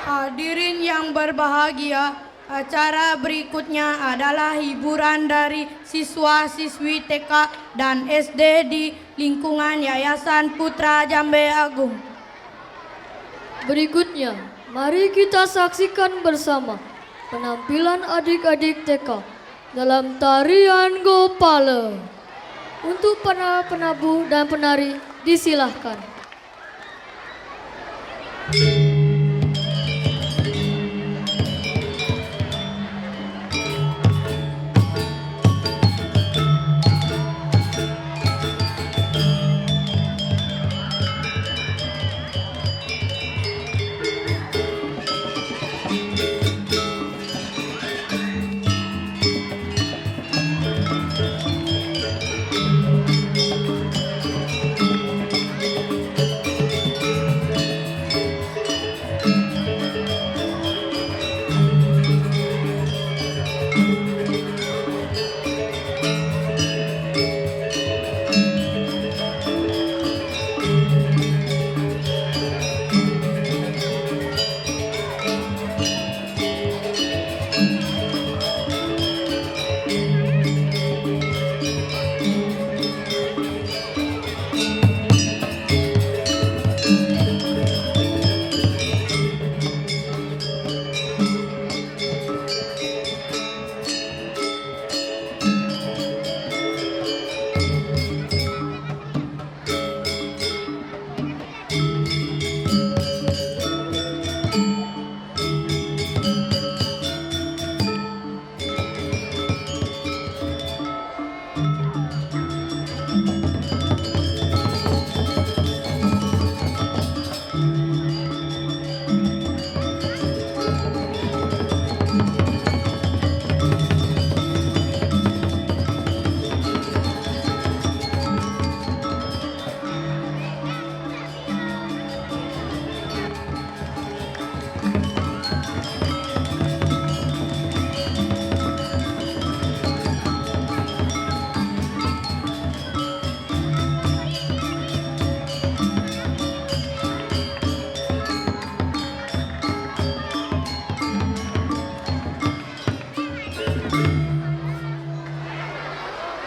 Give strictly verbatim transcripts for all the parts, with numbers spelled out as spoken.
Hadirin yang berbahagia, acara berikutnya adalah hiburan dari siswa-siswi T K dan S D di lingkungan Yayasan Putra Jambe Agung. Berikutnya, mari kita saksikan bersama penampilan adik-adik T K dalam tarian Gopale. Untuk para penabuh dan penari, disilahkan.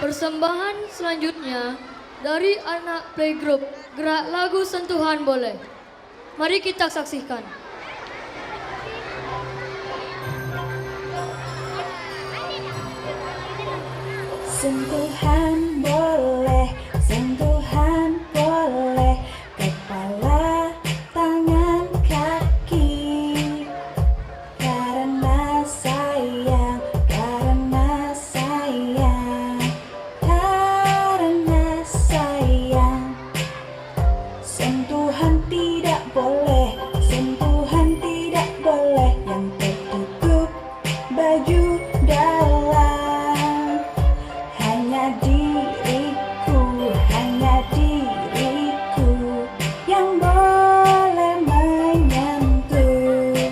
Persembahan selanjutnya dari anak playgroup Gerak Lagu Sentuhan Boleh. Mari kita saksikan. Sentuhan boleh, sentuhan boleh, kepala, tangan, kaki. Karena sayang, karena sayang, karena sayang. Sentuhan tidak boleh, sentuhan tidak boleh. Yang tertutup baju dalam. Hanya diriku, hanya diriku yang boleh menyentuh.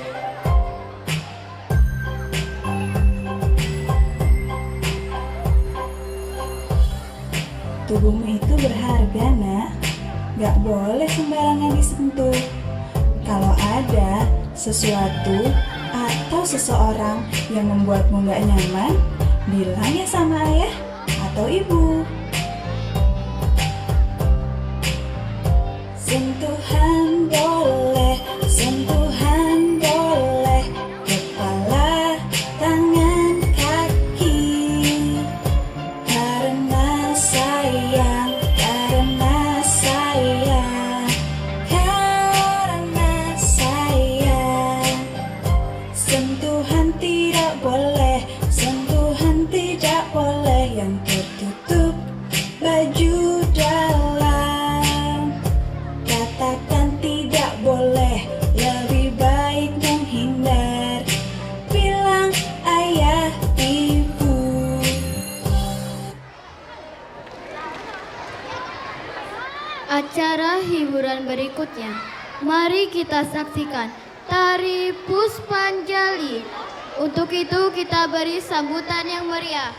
Tubuhmu itu berharga, Nak. Gak boleh sembarangan disentuh. Kalau ada sesuatu atau seseorang yang membuatmu gak nyaman, bilang ya sama ayah atau ibu. Sentuhan boleh, sentuhan boleh, kepala, tangan, kaki. Karena sayang, karena sayang, karena sayang. Sentuhan tidak boleh, sentuhan tidak boleh. Yang tertutup baju dalam. Katakan tidak boleh, lebih baik menghindar. Bilang ayah, ibu. Acara hiburan berikutnya, mari kita saksikan tari Puspanjali. Untuk itu, kita beri sambutan yang meriah.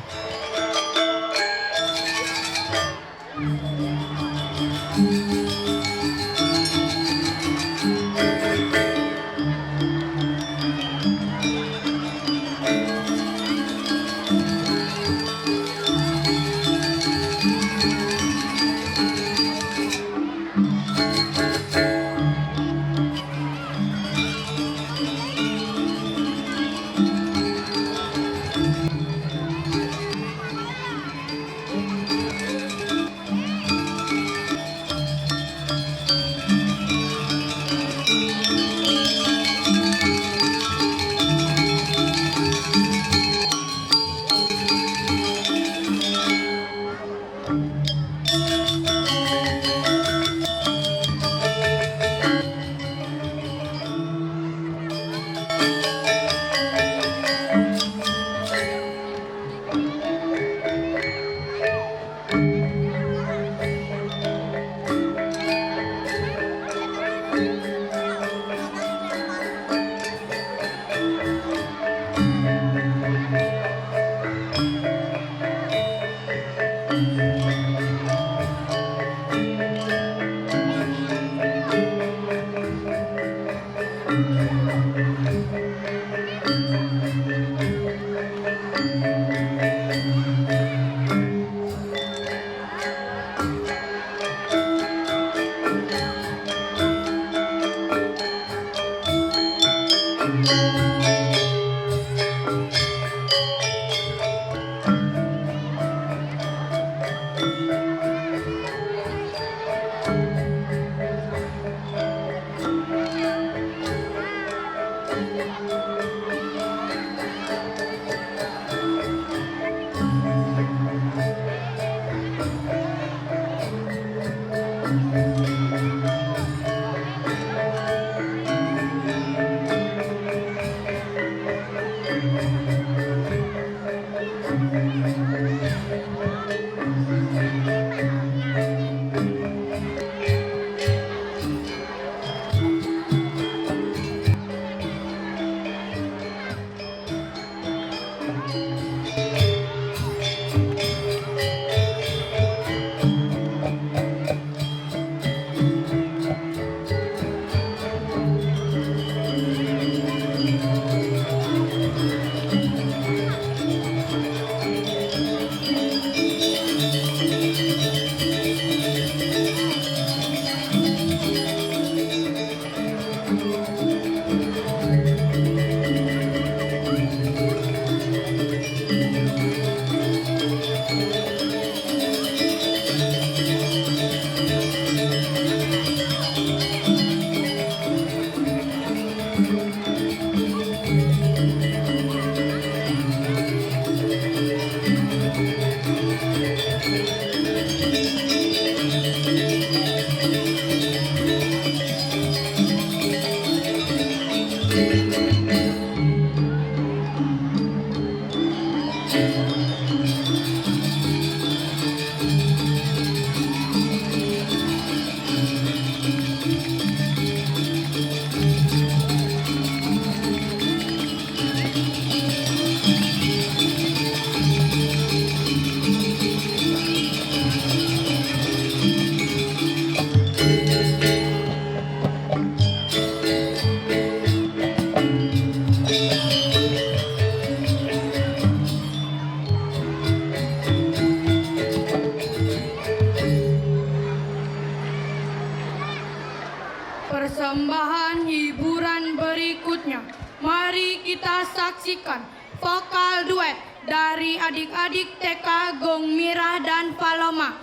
Persembahan hiburan berikutnya, mari kita saksikan vokal duet dari adik-adik T K Gong Mirah dan Paloma.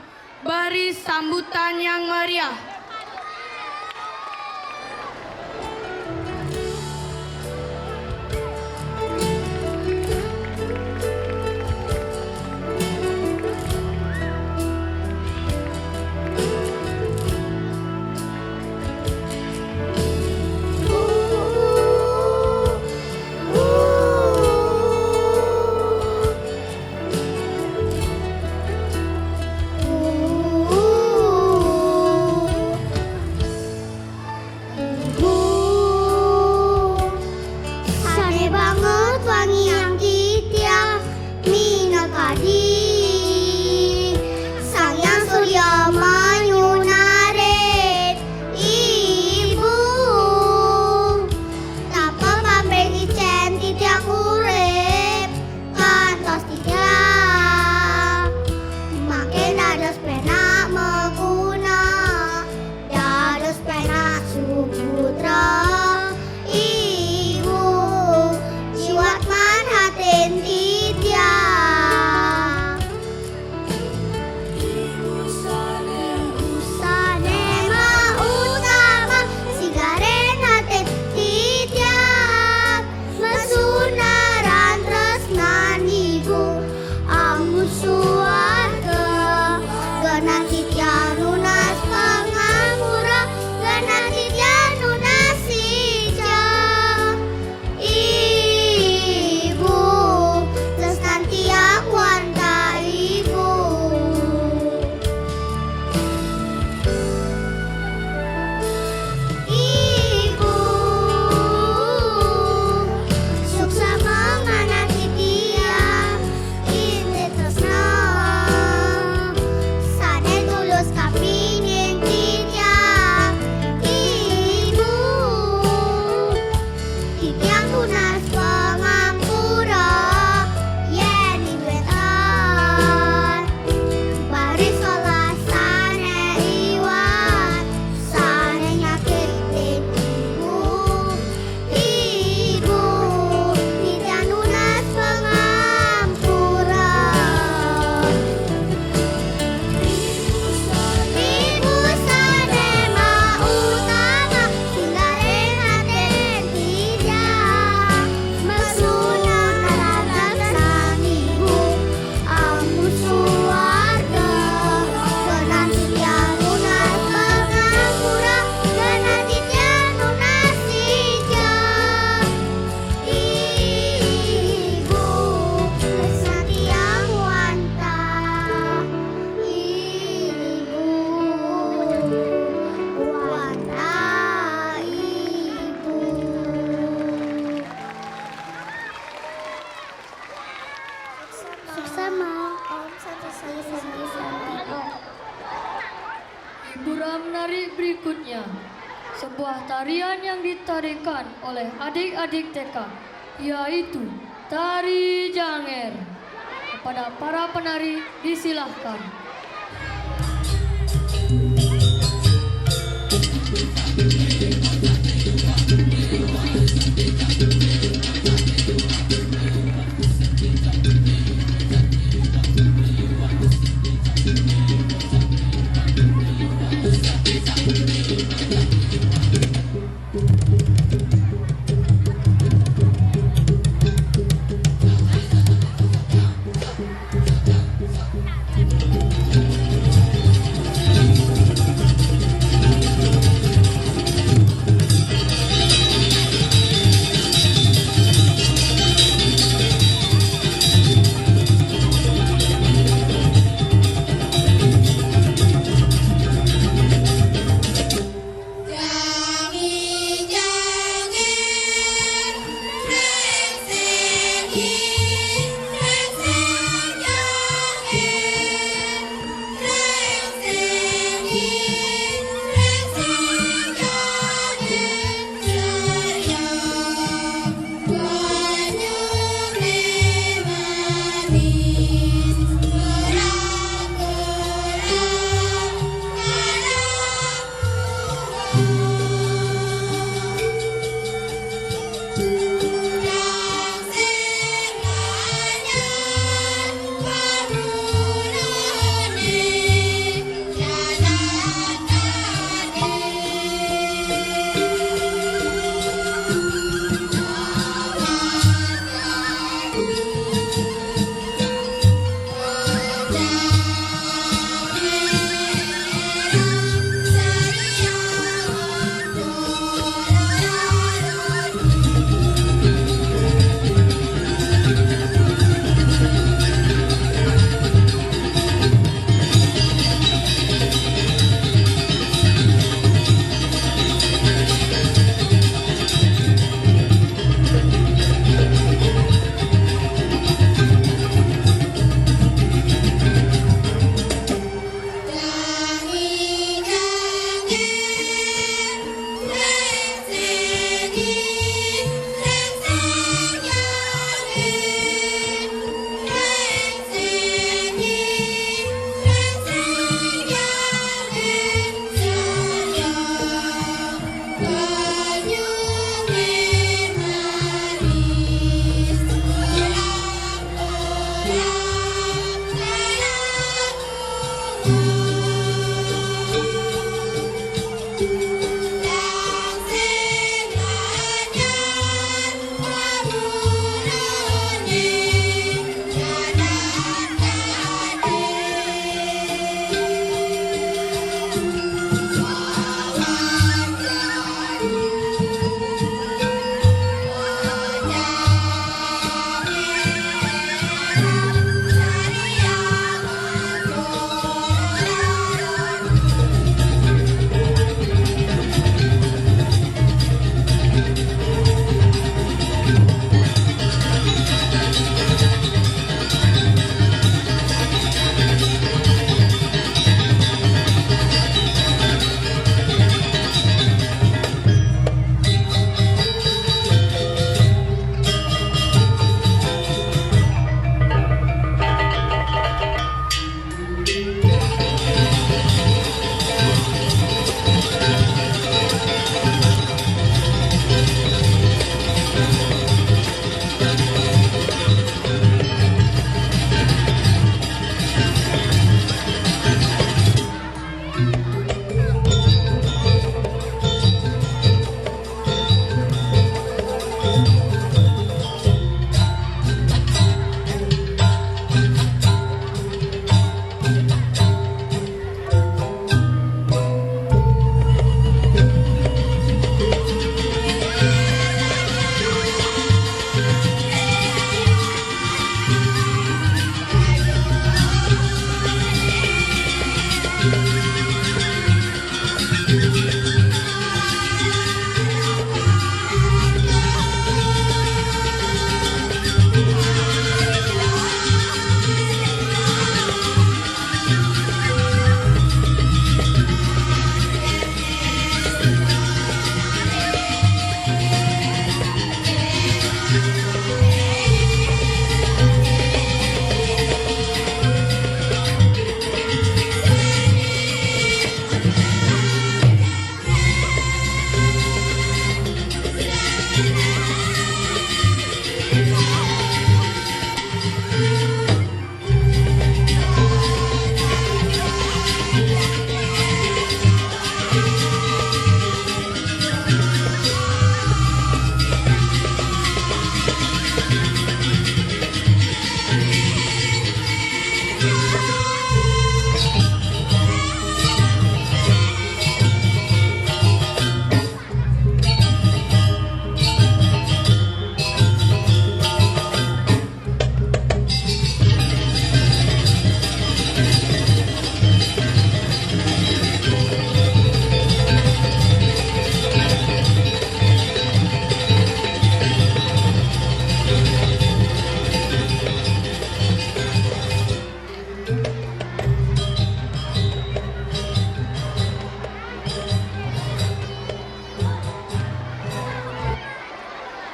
Beri sambutan yang meriah. Sebuah tarian yang ditarikan oleh adik-adik T K, yaitu tari janger. Kepada para penari, disilahkan.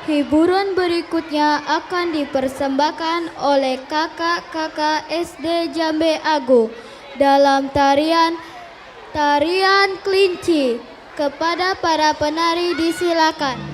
Hiburan berikutnya akan dipersembahkan oleh kakak-kakak S D Jambe Agung dalam tarian Tarian Kelinci. Kepada para penari disilakan.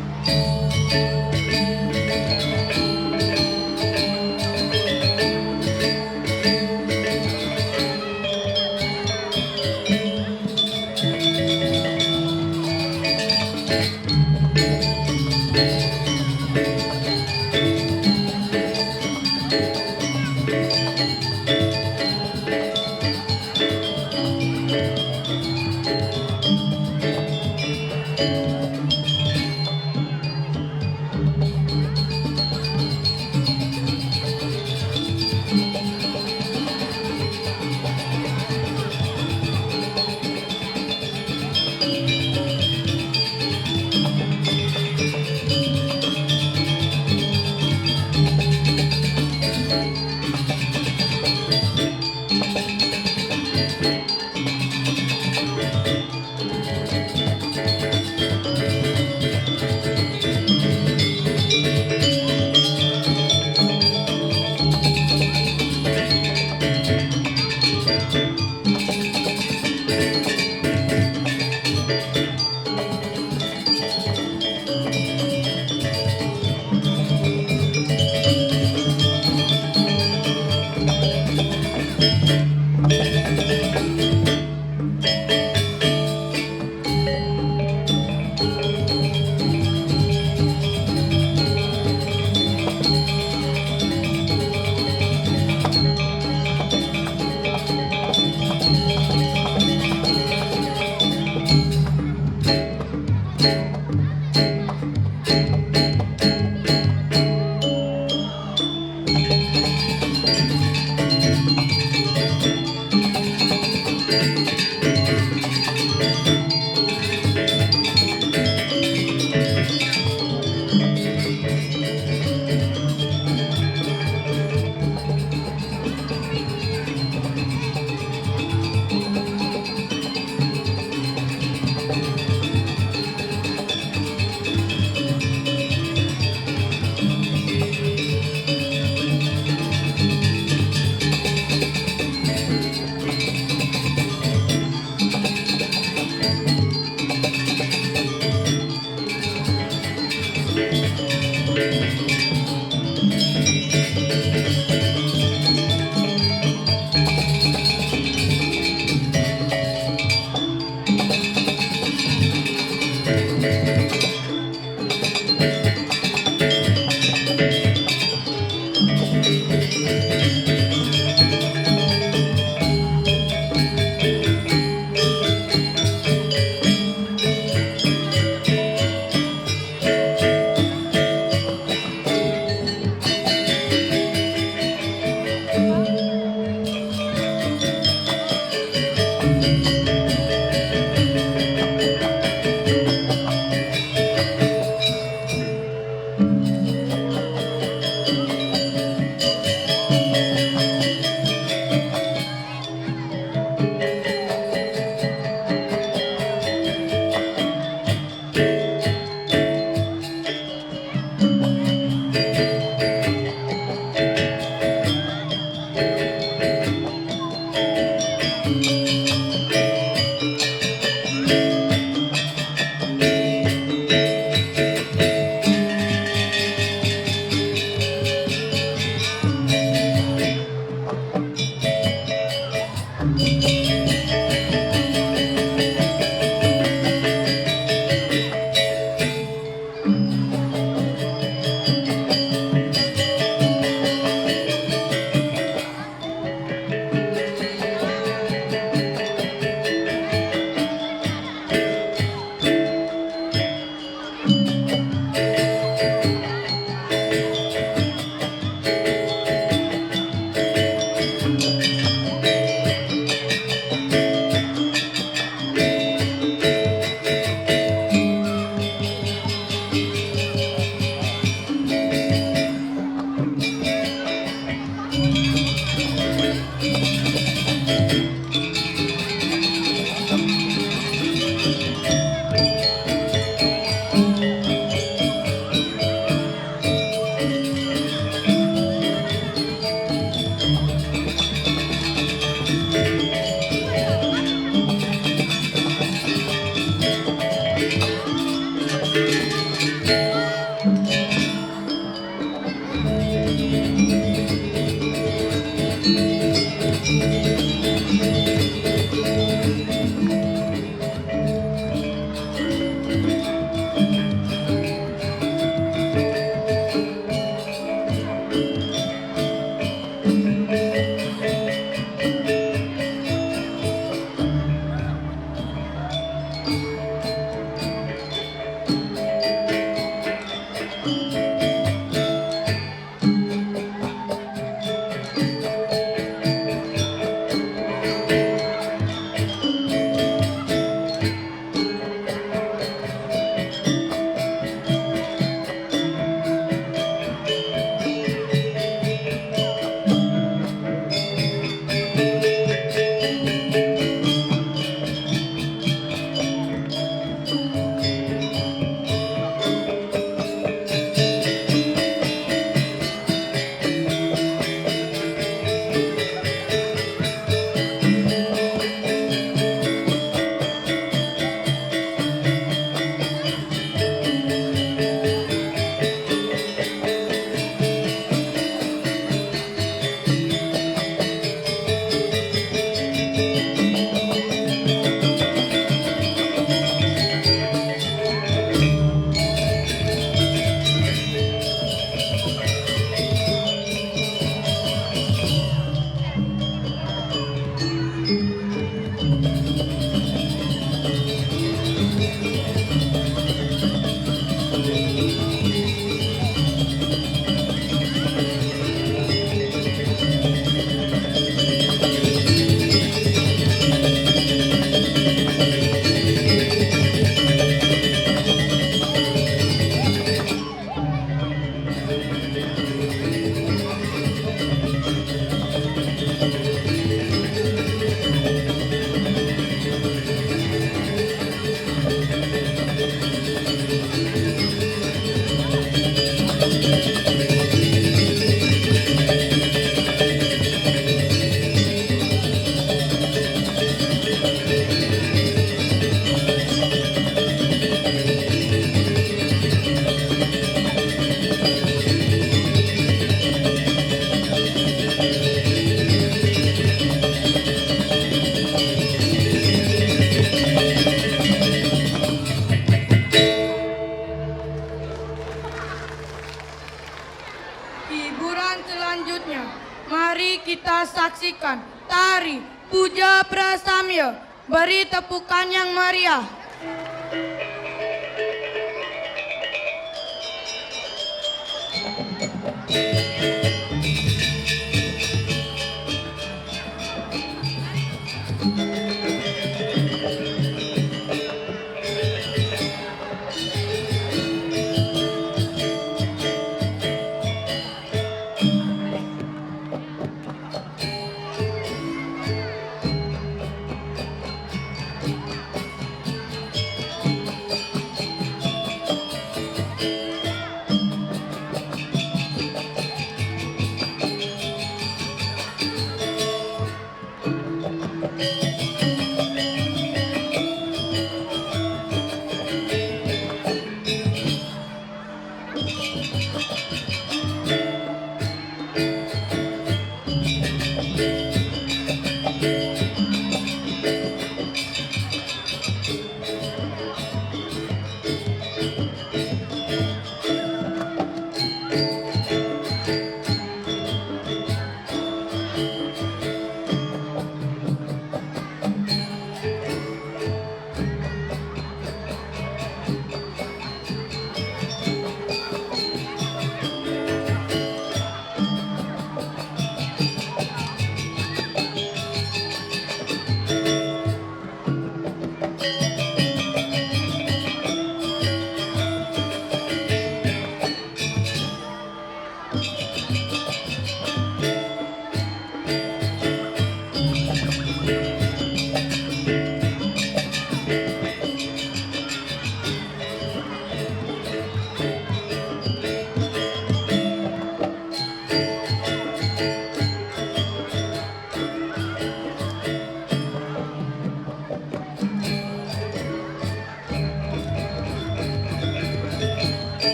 Hiburan selanjutnya, mari kita saksikan tari Puja Prasamya. Beri tepukan yang meriah.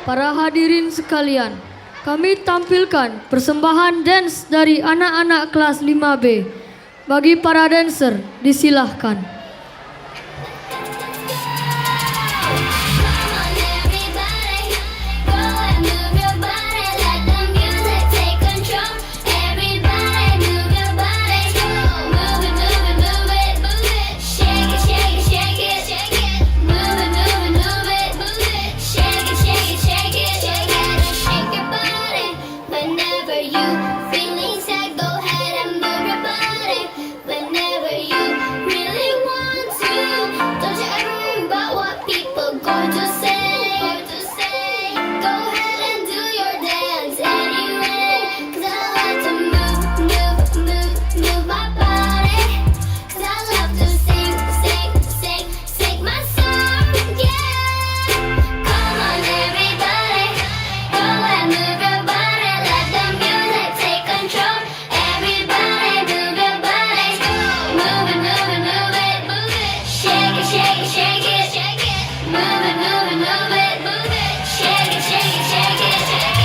Para hadirin sekalian, kami tampilkan persembahan dance dari anak-anak kelas lima B. Bagi para dancer, disilahkan. Whenever you really want to, don't you ever worry about what people going to say. Go ahead and do your dance anyway. 'Cause I love to move, move, move, move my body. 'Cause I love to sing, sing, sing, sing my song, yeah. Come on, everybody, go and move your body, let the music take control. Everybody, move your body, move it, move it, move it, move it. Shake it, shake it, shake it, shake it. Move it, move it, move it, move it. Shake it, shake it, shake it, shake it.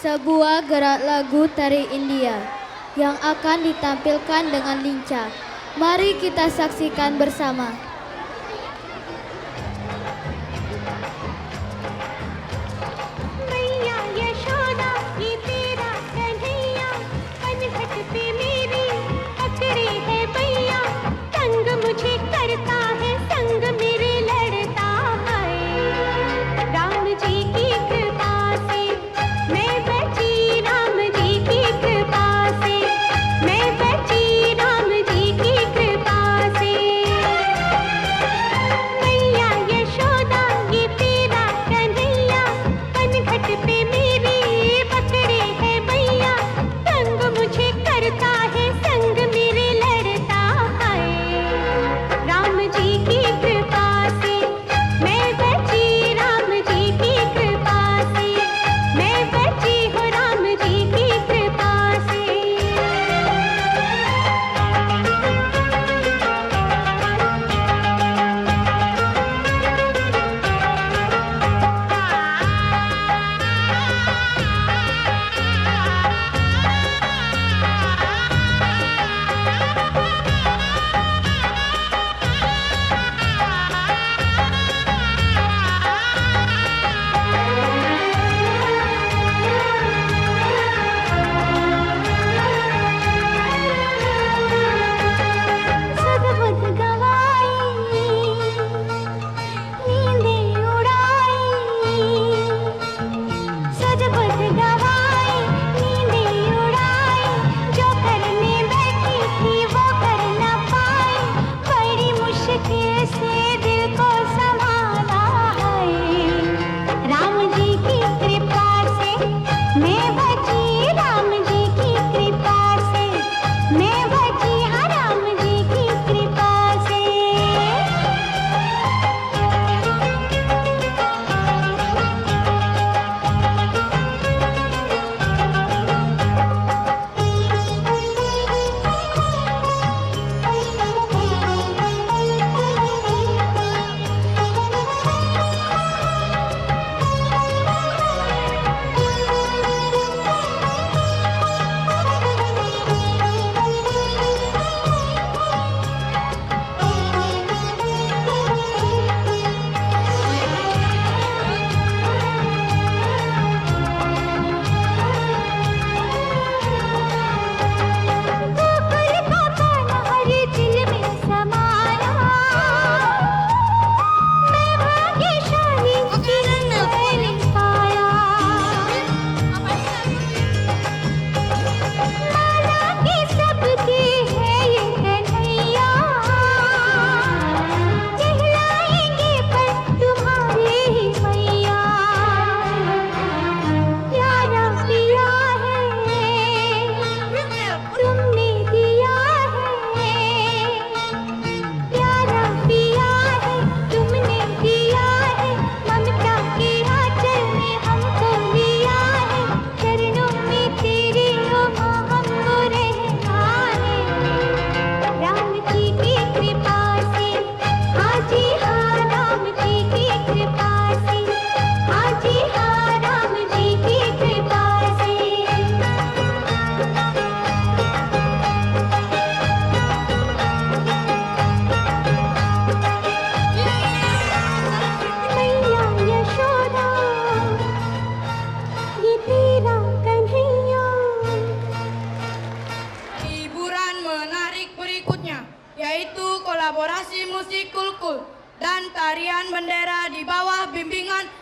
Sebuah gerak lagu tari India yang akan ditampilkan dengan lincah. Mari kita saksikan bersama.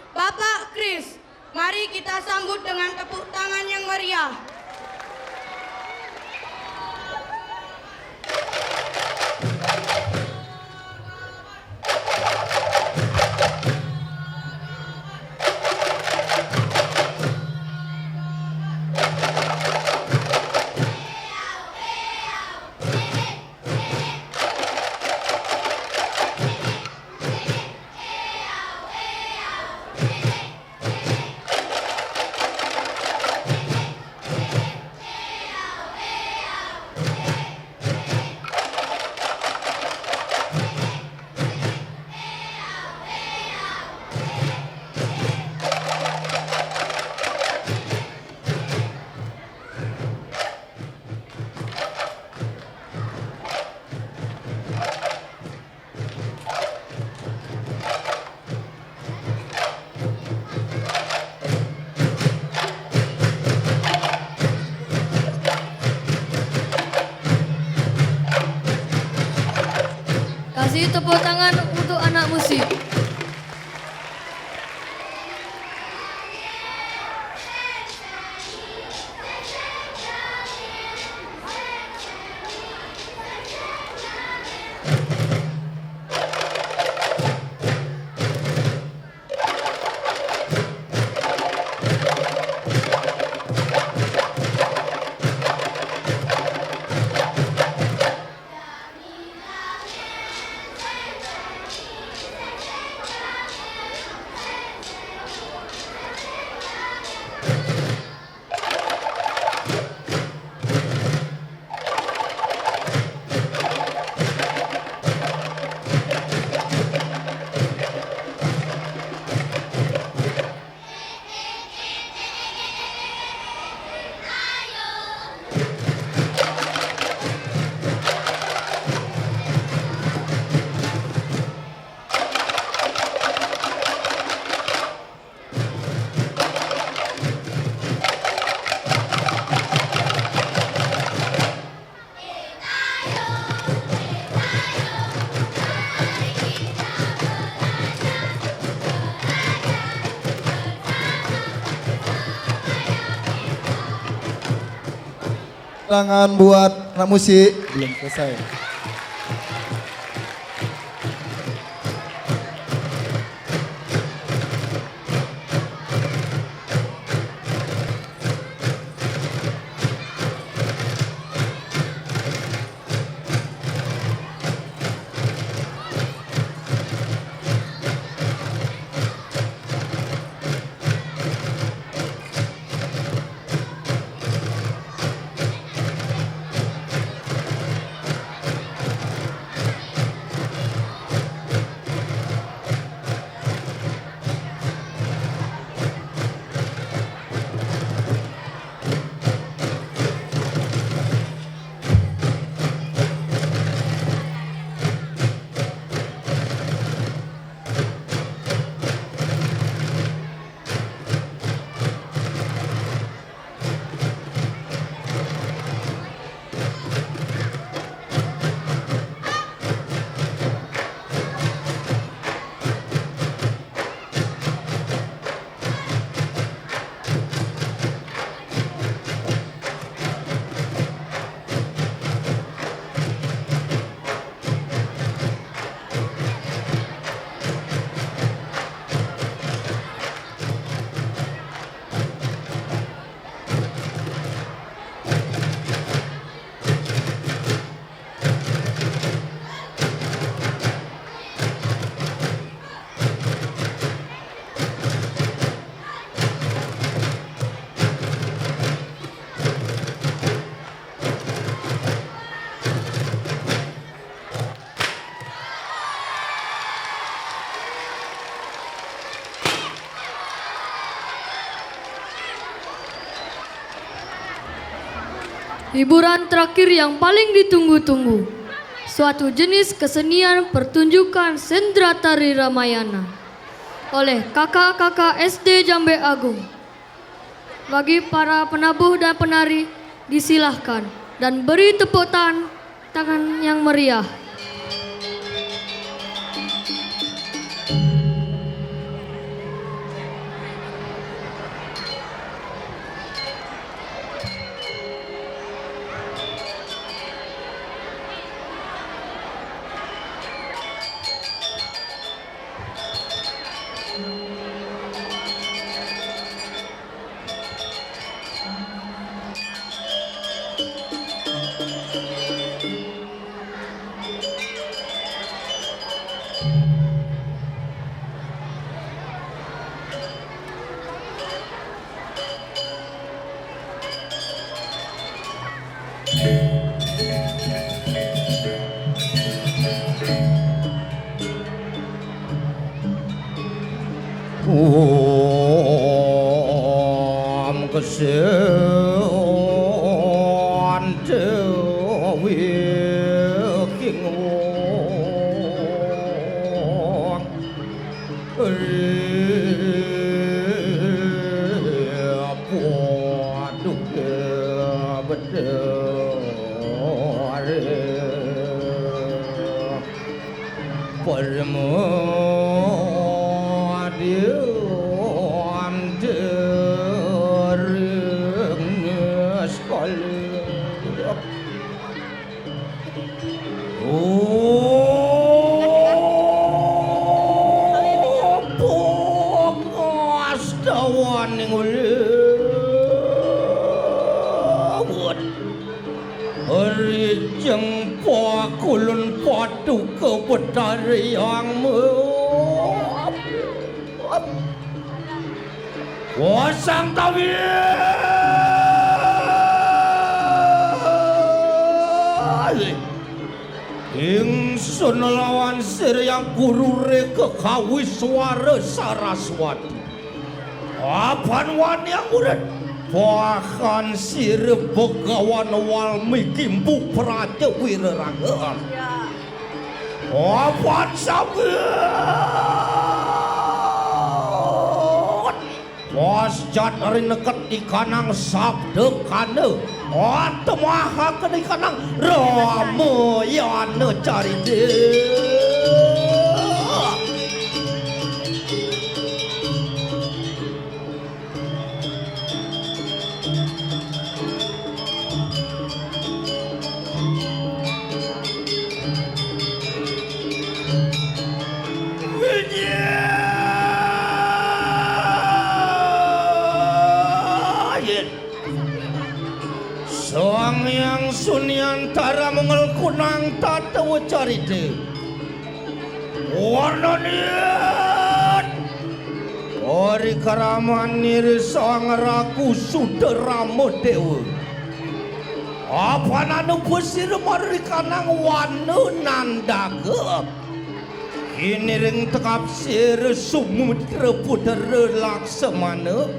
Bapak Kris, mari kita sambut dengan tepuk tangan yang meriah. Kasih tepuk tangan untuk anak musik. Tangan buat anak musik, belum selesai. Hiburan terakhir yang paling ditunggu-tunggu. Suatu jenis kesenian pertunjukan sendra tari Ramayana oleh kakak-kakak S D Jambe Agung. Bagi para penabuh dan penari, disilahkan dan beri tepuk tan-, tangan yang meriah. Om kesun dewi king wong. Ri paduka betara. Permadian dereng sekali. Oh, pengastawaning ulawet. Rijeng pakulun paduka Betara Hyang Maha. Wasang tawi. Ingsun lawan sira Hyang Guru Reka Kawiswara Saraswati. Apan wani anggurit. Bahkan sira Begawan Walmiki Mpu Praja Wiraraga. Apan sampun. Wasjat rineket ikanang sabda kana. Atemahaken ikanang Ramayana carita. Sang Hyang Sunyantara mengel kunang tatawa carita. Warnane. Ari karamanira Sang Raku Sudarama Dewa. Apanana besira marikanang wana nandaka. Iniring tekap sira Sumudra Putra Laksamana.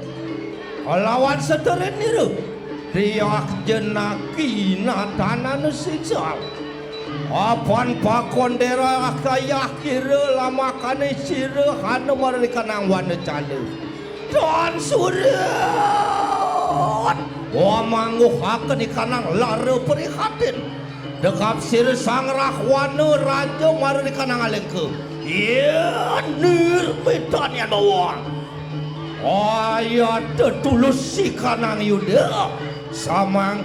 Kalawan sederenira. Riak jenaki natanana sijal. Apan pakon dera kayah kira lamakane sira hana marikanang wana canda. Dan surat. Wamangguhaken ikanang lara prihatin. Dekap sira Sang Rahwana Raja marikanang alengka. Yen nirmitan yan bawang. Ayat tulus sikanang Yuda. Samang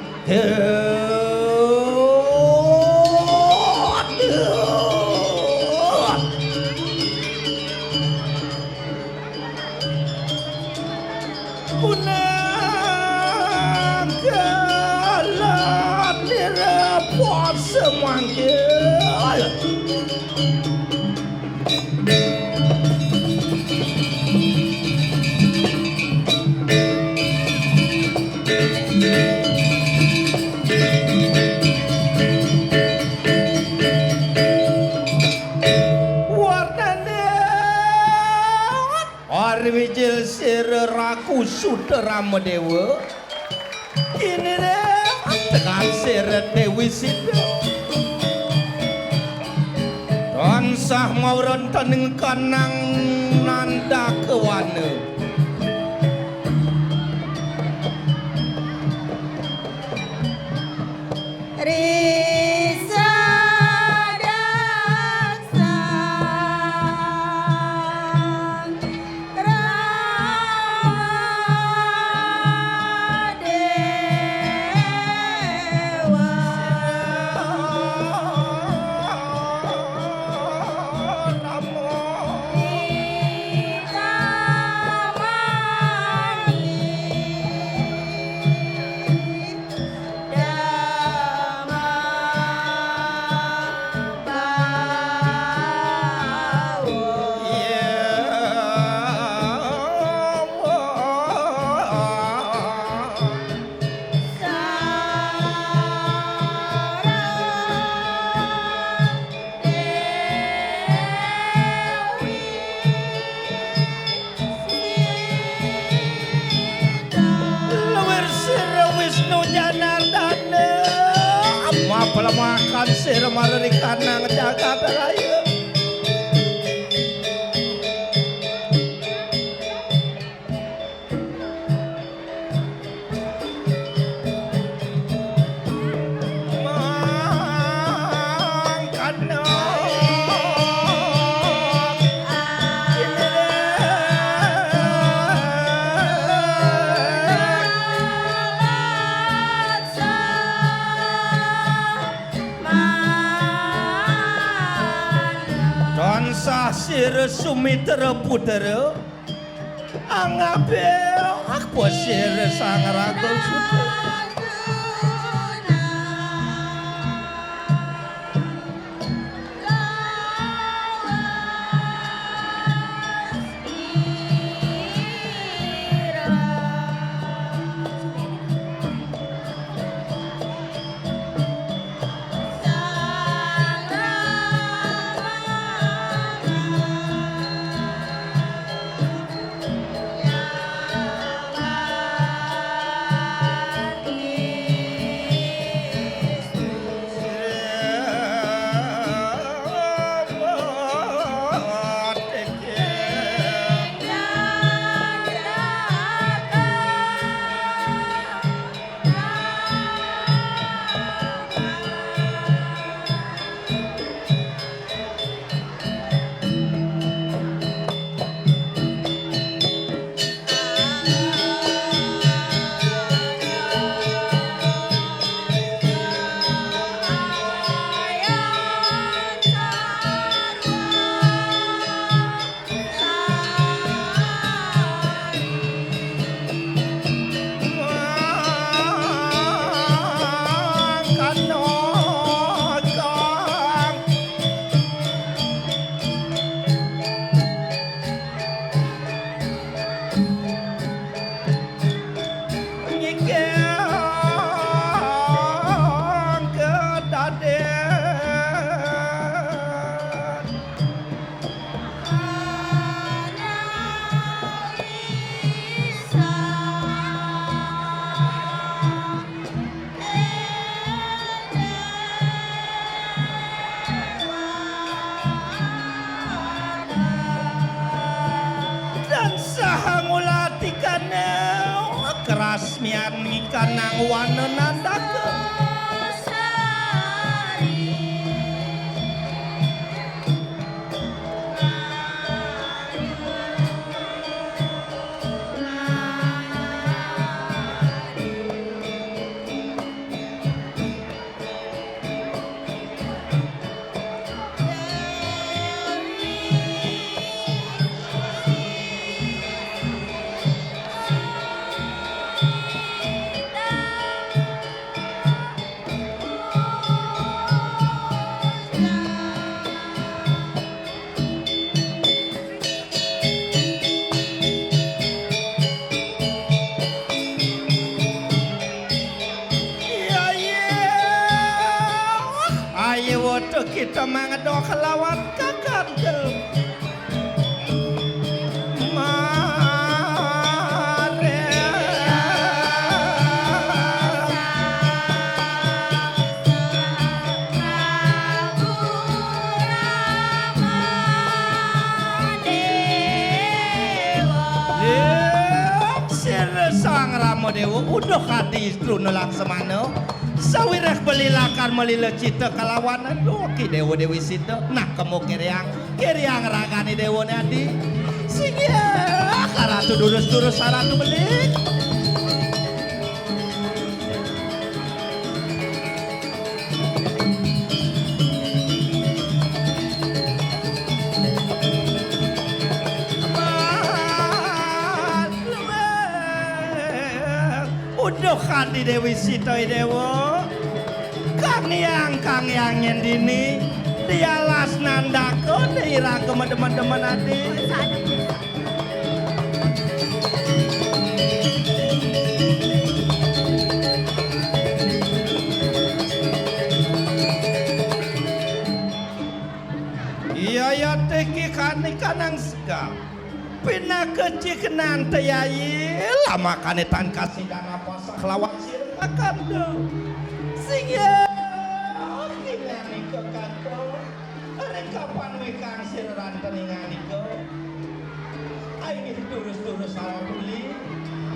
Warnane. Ari wijil sira Raku Sudarama Dewa. Kini deh, tekan sira Dewi Sita. Tansah mawronten ing kanang nandaka wana. Risa daksang Radewa. Namo. Nita Mararikanang jagat raya. Mangkana. Tansah sira sumitra putra, angabé akpa sira sang raga sutra. Nyikeng kadadén. Tansah ngulatikané karasmian ngikanang wana nandaka. Iya, iya. Ayo, waduh, kita mangedo kelawan kakanda. Mare. Sira Sang Rama Déwa uduh adi Truna Laksamana. Sawiréh beli lakar malila cita kalawanan duki Déwa Déwi Sita. Nah, kemu kiriang, kiriang ragané Déwané adi. Singgih, karatu durus-durus saratu beli. Uduh kanti Déwi Sita, Déwa. Kang Hyang, Kang Hyang nyén dini. Dialas nandaka, diirang kemedemen-demen adi. Iya, iya, tiki kani kanang sega. Pinaka ciknan te yayi, lamakane tan kasidang apa saklawan sira kakanda. Sing ya, kinani Ranten ing andika. Inggih, durus-durus salah tuli.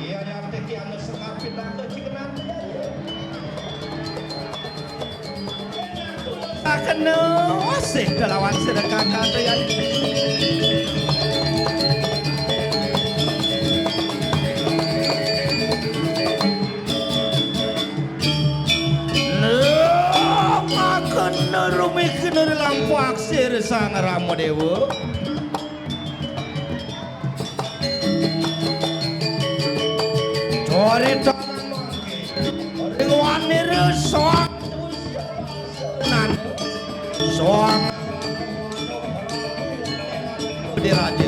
Iya, yateki anu sekapit anu cikenan. Sakena sih kelawan sira kakang, Yai. Nah, makena rumikna ri lampu aksir Sang Rama Dewa. Carita ring wanira soang, soang diraja.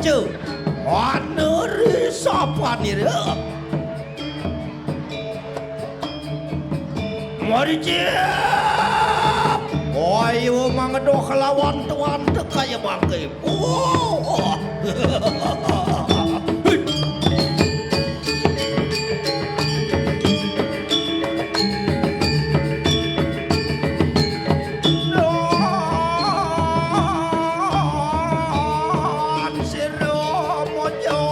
Cu, ana ri sapanira. Maricip! Ayo mangda kelawan tuan tekaya bangke. Oh! Sira mojor.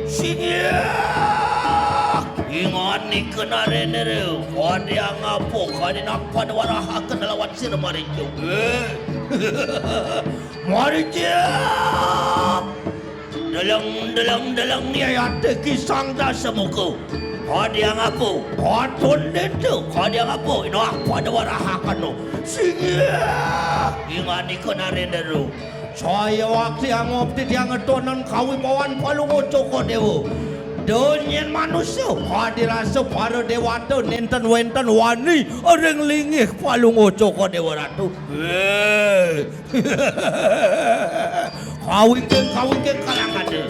Singgih! Inganika narendra, kadi angapa kadi nang pada warahaken lawan sira maricu. Eh. Maricu! Deleng, deleng, deleng, yayate kisang dasa muka. Kadi angapa? Patun dente, kadi angapa? Nang pada warahaken. Singgih! Inganika narendra. Saya wakti angop titiang ngetonen kawibawan Palungguh Cokor Dewa. Donyen manusa, kadi rasa para dewata nenten wenten wani ring linggih Palungguh Cokor Dewa Ratu. Eh. Kawingking, kawingking kalang kada.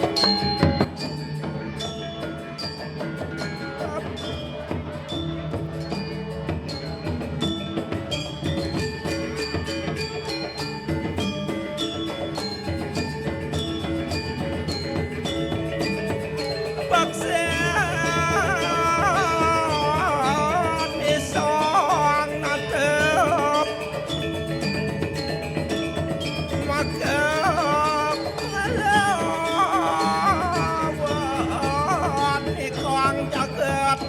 Baksen isong natep. Maka ngelawan ikang jagat.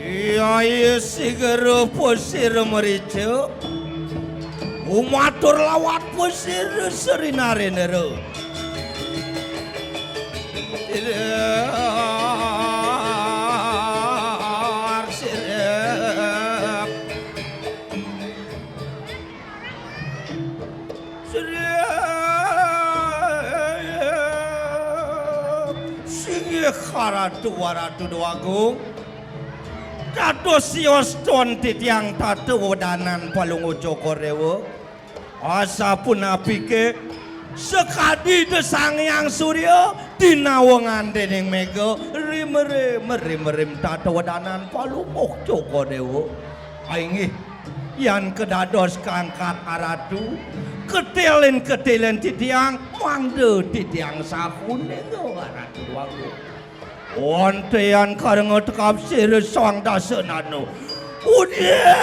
Iya, iya, sigera pasir merica. Umatur lawat pasir Sri Narendra. Sirep, sirep. Sirep. Singgih Ratu Waratu Déwagung. Dados sioston titiang tata wedanan Palungguh Cokor Déwa. Asapunapike sakadi Ida Sang Hyang Surya dinawengan dening mega, rim-rim, rim-rim tata wedanan Palungguh Cokor Déwa. Ainggih, yan kadados kangkat Aratu, ketilin-ketilin titiang, mangda titiang sapunika Aratu Déwagung. Wonten karenga tekap sira sang dasanana. Udiah!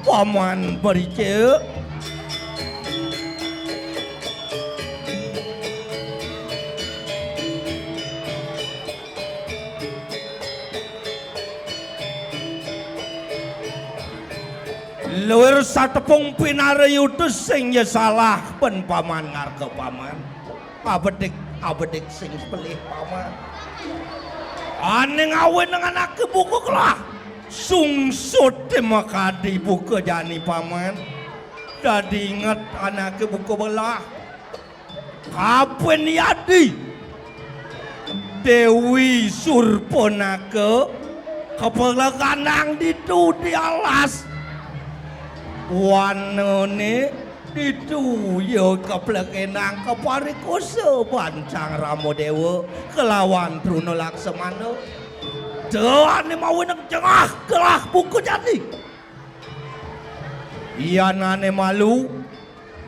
Paman Pericik. Luir satepung pinarayuta sing ya salah pen paman ngarga paman. Abedik, abedik sing pelih paman. Aning awin dengan anaké buka kelah. Sungsut makadi buka jani paman. Dadi inget anaké buka belah. Kapin yadi. Déwi Surpanaga kepelekanang ditu di alas. Wanané ditu ya kepelekenang kaparikosa ban Sang Ramadéwa kelawan Truna Laksamana. Dané mawinan jengah gelah buka jani. Yanané malu,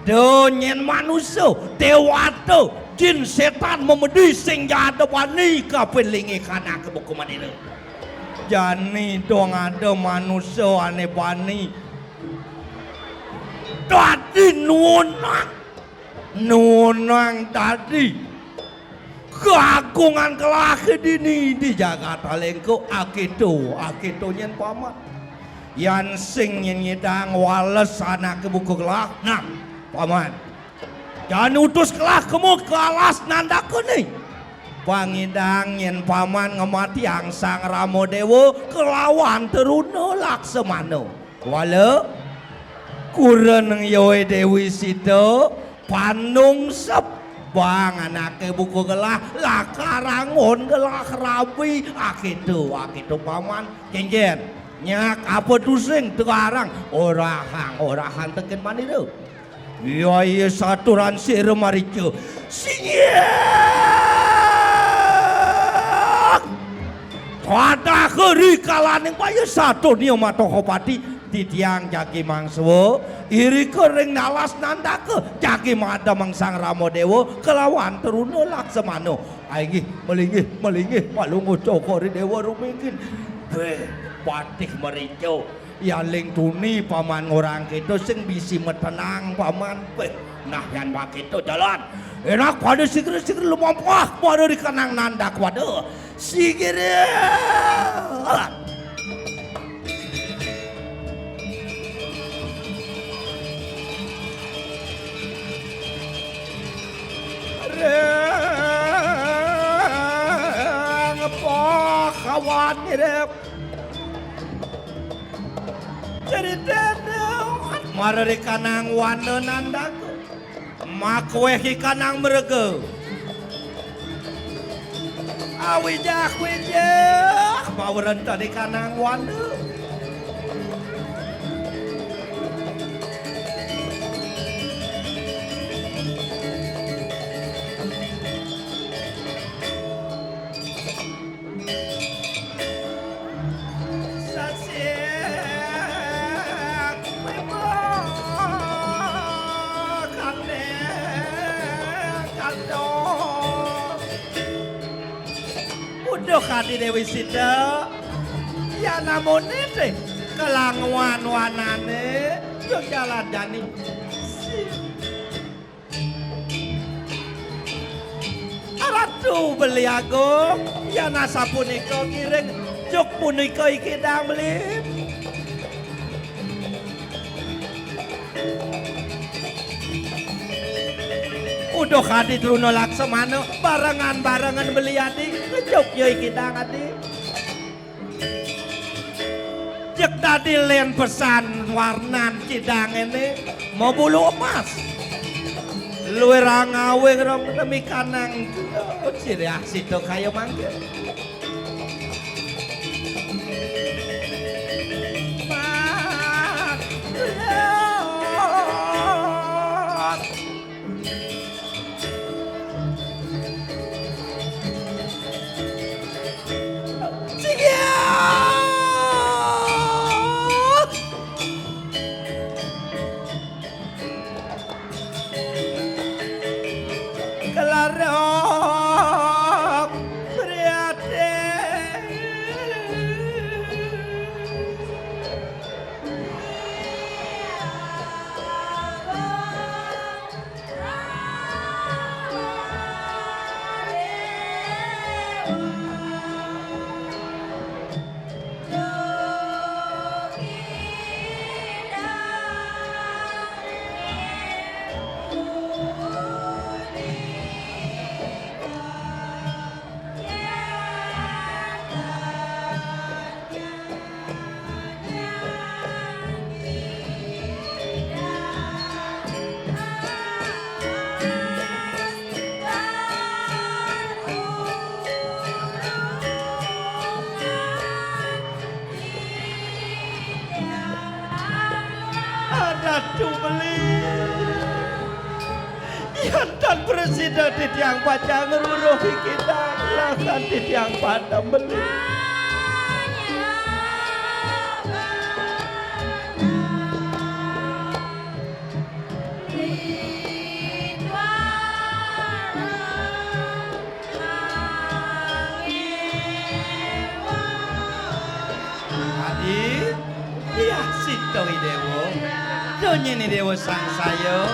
da nyén manusa, déwata, jin, sétan, memedi sing ja ada bani kapin linggih kanaké buka manira. Jani dong ada manusa ané bani. Dadi nuwunang, nuwunang dadi kagungan kelahé dini di jagat Alengka, akéto, akéto nyén Paman. Yan sing nyén ngidang wales anaké buka gelah. Nah, Paman. Jani utus gelah kema ka alas Nandakané. Pangidang nyén Paman ngamatiang Sang Ramadéwa kelawan Truna Laksamana. Wala, kureneng yoé Déwi Sita, panungsep bang anaké buka gelah, lakar anggon gelah rabi, akéto, akéto Paman. Kénkén, nyak apa tusing tegarang, orahang, orahang tekén manira. Iya, iya, saturan sira marica. Singgih! Pada keri kalaning paya satunia Matahapati, titiang jagi mangsuwa, irika ring alas Nandaka, jagi mademeng Sang Ramadéwa kelawan Truna Laksamana. Ainggih, malinggih, malinggih, palungguh cokor Déwa rumingkin. Béh, patih marica. Yaling tuni Paman ngorahang kéto sing bisi matenang, Paman. Béh, nah yan wakéto jalan. Énak pada sigra-sigra lumampah pada ri kanang Nandaka pada. Sigra. Ring pakawan nirep. Critane mara ri kanang wana Nandaka. Makwéh ri kanang mrega. Awijah-wijah mawerenta ri kanang wana. Uduh adi Déwi Sita, yan amoné té kalanguan wanané, yo jalan jani. Ratu Beli Agung, yan asapunika ngiring, juk punika iki dang beli. Uduh adi Truna Laksamana, barengan-barengan beli adi, juk ya iki dang adi. Jek dadi lén pesan warnan kidang éné mabulu emas. Luwih rangawing rong nemi kanang. Cirah sida kaya mangke. Mat. Kelarok prihatin. Ratu Beli. Yan tan prasida titiang pacang ngruruh ikidang, lakar titiang padem, Beli. Adi, diah sito I Déwa. Donyané Déwa sangsaya.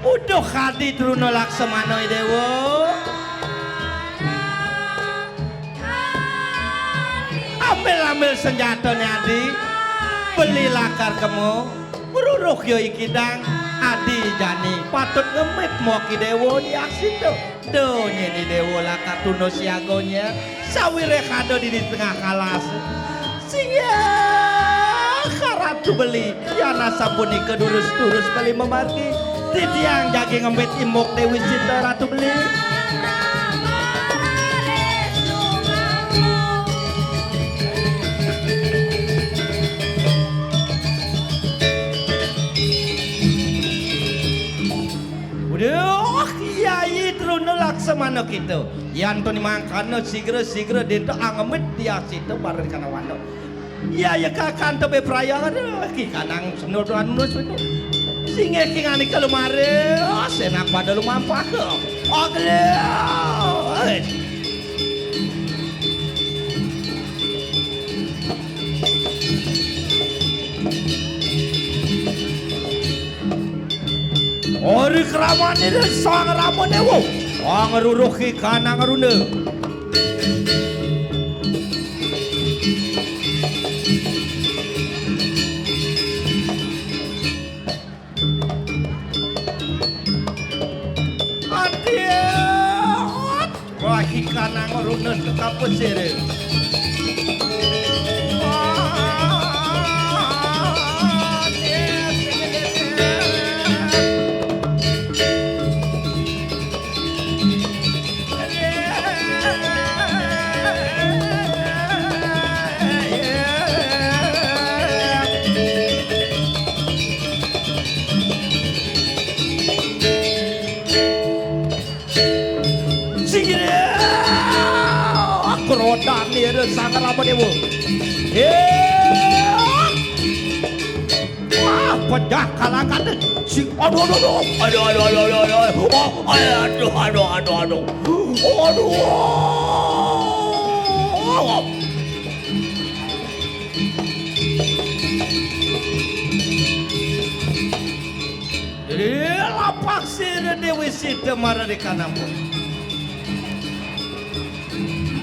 Uduh, Adi Truna Laksamana, I Déwa. Ambil-ambil sanjatané, Adi. Beli lakar kema. Ngruruh ya ikidang. Adi jani patut ngemit mok I Déwa, diah sito. Donyané Déwa lakar tuna siaganya, sawiréh ada di, di tengah kalas. Singgih ka Ratu Beli, yan asapunika durus-durus Beli mamargi. Titiang jagi ngemit I Mok Déwi Sita, Ratu Beli. Uduh, Kyai Truna Laksamana kita. Yan to ni mangkana sigra-sigra denta angemit diah sita mara di kanawana. Iya, ya kakanta beprayang, aduh, Ki Kanang senur tuan nus itu. Singgih Ki ngandika lumare, oh, senak pada lumampah ke. Ogle. Ori kramane Sang Rama Dewa, angruruh Ki Kanang Runa. Antiat. Wah, Ki Kanang Runa tetap pesir. Wah, antiat. Singgih, aku rodan ni ada Sang Rama Dewa. Eh, wah, pecah kalangkatan. Si, aduh, aduh, aduh. Aduh, aduh, aduh, aduh, aduh. Oh, aduh, aduh, aduh, aduh. Aduh. Eh, lapak sira Dewi Sita mara di kanambo.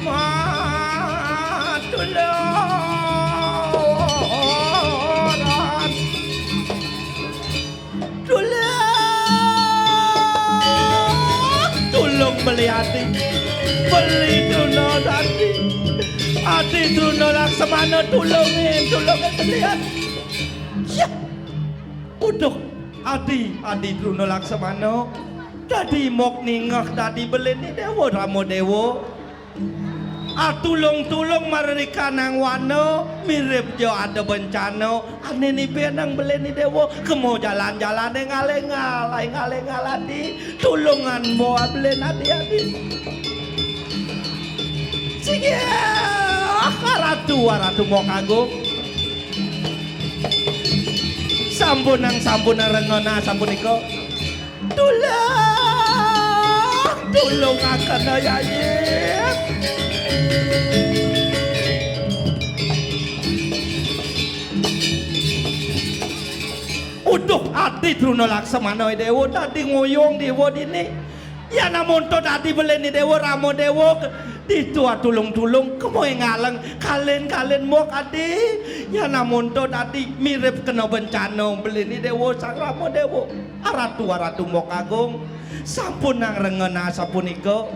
Matulur. Tulung, tulung Beli Adi. Beli Truna Adi. Adi Truna Laksamana, tulungin, tulungin Beli Adi. Ya. Uduh, Adi, Adi Truna Laksamana. Dadi mok ningeh dadi beliné Déwa Rama Déwa. Atulung-tulung mara di kanang wana, mirib ja ada bencana, ané nibenang beliné Déwa, kema jalan-jalané ngaléngal, ai ngaléngal Adi, tulungan mboa beliné Adi, Adi. Singgih, ah, Ratu, ah, Ratu Mok Agung. Sampunang, sampunang rengena, sapunika. Tulung, tulungaken, Yayi. Uduh, Adi Truna Laksamana, Déwa, dadi ngoyong Déwa dini. Yan amonto dadi beliné Déwa Rama Déwa, ditu atulung-tulung, kema ngaleng, kalin-kalin mok Adi. Yan amonto dadi mirib kena bencana beliné Déwa Sang Rama Déwa. Aratu, aratu Mok Agung, sampunang rengena sapunika.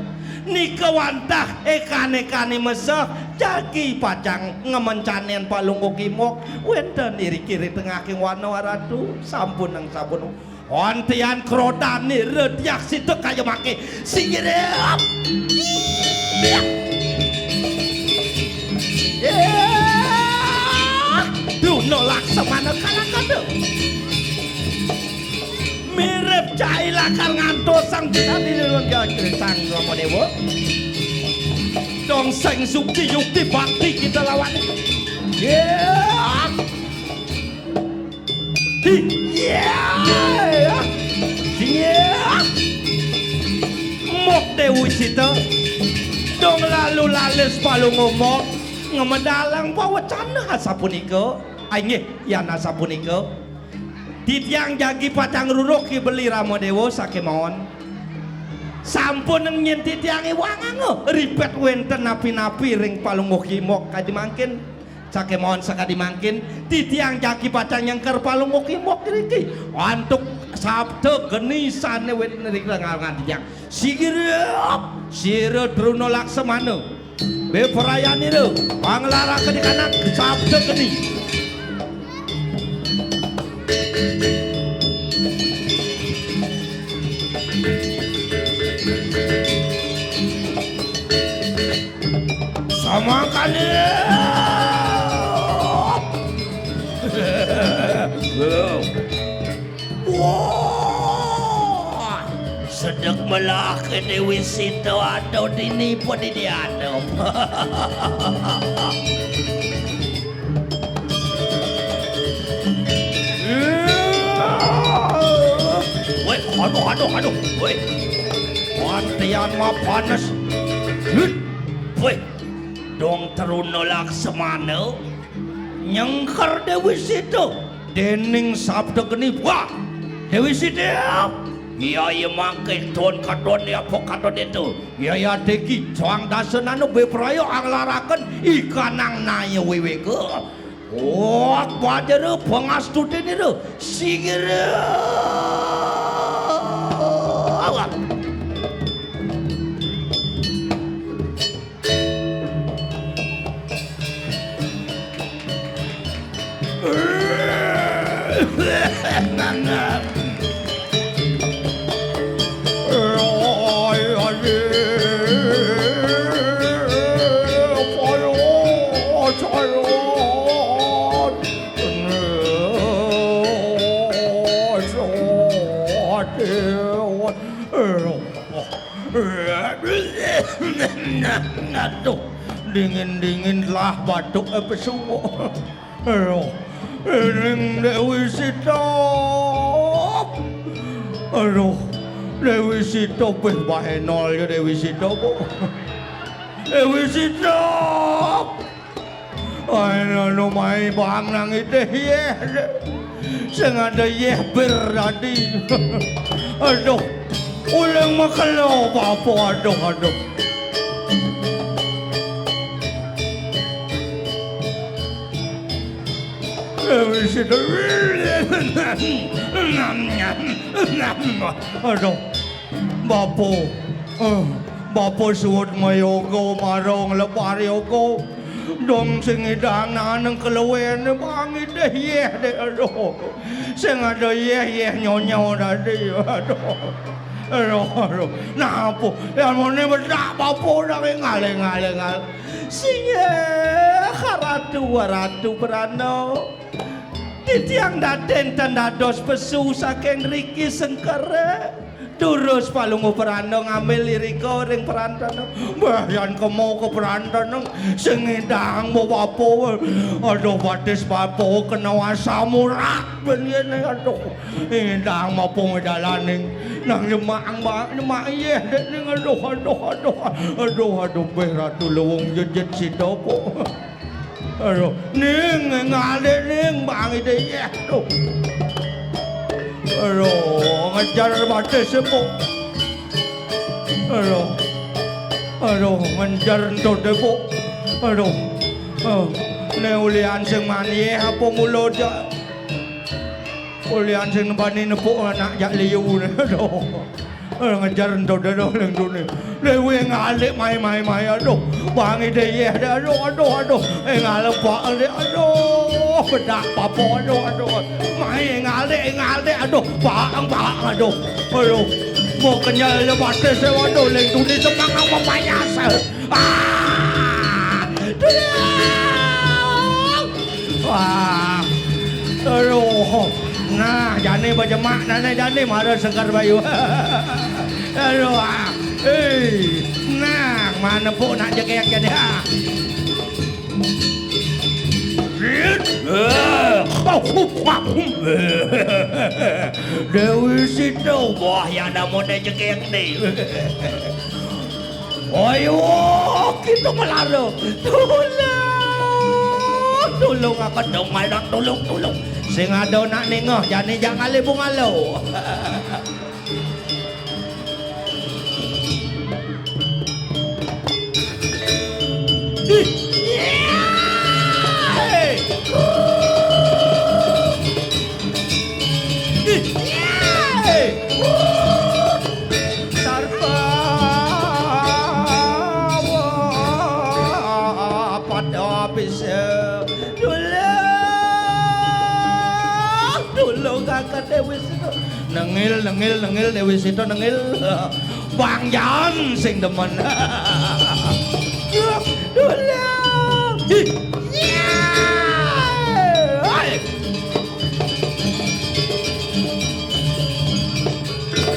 Nika wantah ékan-ékané meseh, jagi pacang ngamencanén Palungguh Kimok, wénten iriki ring tengahing wana Ratu, sampun nang sampun. Antian krodané rediak sida kaya mangké. Sirep. Iya. Druna Laksamana kalakana. Mirip cai lakar ngantos sang Sang Ramadewa. Dong sing sukti yukti bakti kita lawan. Ya. Iya. Iya. Mok Déwi Sita. Dong lalu lalis Palungguh Mok. Ngemedalang pawecana asapunika. Inggih, yan asapunika. Titiang jagi pacang ruruk Ki Beli Ramadewa sakémaon. Sampun nyén titiang iwang angga ripet wénten napi-napi ring Palungguh Kimok kadi mangkin. Sakémaon sakadi mangkin, titiang jagi pacang nyengker Palungguh Kimok ngriki. Antuk sabda geni sané wénten ring ngarangan titiang. Sirep, sira Druna Laksamana. Beprayanira, panglaraken ikanak sabda geni. Samangkana. Wah! Sedek melahke Déwi Sita ada dini pedidianem. Wéh, aduh, aduh, aduh, wéh. Antian mapanes. Wéh, dong Druna Laksamana nyengker Déwi Sita. Dening sabda geni, wah! Déwi Sita! Iya, iya mangke don kadon ya apa kadon itu. Iya, iya deki, soang dasenana bepraya anglaraken ikanang naya wiwika. Wah, bajara pangastutinira, singira. Awak. Aduh, dingin-dingin lah batuk, eh, pesu. Aduh, ning Déwi Sita. Aduh, Déwi Sita, béh baé nol ya Déwi Sita, Bu. Déwi Sita. Ayo, anu mai bang nang idih yéh. Sing ada yéh bir tadi. Aduh. Uling makelo bapa, aduh, aduh. Déwi Sita. Aduh. Bapa. Eh, bapa suud mayoga marang lebar yoga. Dong sing idang naneng keluwen bang idih yéh deh, aduh. Sing ada yéh, yéh nyonyo tadi, aduh. Aduh, aduh. Napa? Yamune bedak bapa dah ngalih, ngalih, ngalih. Sing yéh, ratu, ratu berana. Titiang daten tan dados pesu saking riki sengkere. Durus Palungguh Peranda ngambil irika ring perantana. Mbah, yan kemo ke perantana, sing ngidang bapa. Aduh, batis bapa kena asam urat ben yene, aduh. Ngidang bapa ngedalaning nang nyemak, mbak, nyemak yéh dek ning, aduh, aduh, aduh. Aduh, aduh, béh Ratu Luwung jejet sida, Pok. Aduh, ning, ngalih ning, bang ide yéh, tuh. Aduh, ngejar batis, Pok. Aduh. Aduh, ngejar entud, Pok. Aduh. Oh, ne ulian sing manjih apa mula, Jak? Ulian sing bani nepuk anak jak liu ne. Aduh. Eh, ngejar ento dado ning dune. Dewi ngalik mai, mai, mai, aduh. Bangi deh, aduh, aduh, aduh. Eh, ngalem pak, aduh. Bedak papo, aduh, aduh. Mai ngalik, ngalik, aduh. Pak, pak, aduh. Aduh. Mau kenyal ya batis ya, waduh. Ning dune semang apa mayas. Ah! Tolong! Wah. Aduh. Nah, jani bajemak nane jani mara sekar bayu. Aduh. Ah. Eh. Nah, mana pun nak jekek jani. Ha. Dewi Sita, wah, ya ada mau jekek nih. Ayo, kita melaro. Tulung, tulung, aku dong, ayo, tulung, tulung. Sing ada nak nengah, jani jangan lebu ngalo. Sarwa pada bisa. Tulung, tulung, Kakang Dewi Sita. Nengil, nengil, nengil, Dewi Sita, nengil. Bang Jan sing demen. Tulung. Hi. Ya. Hai.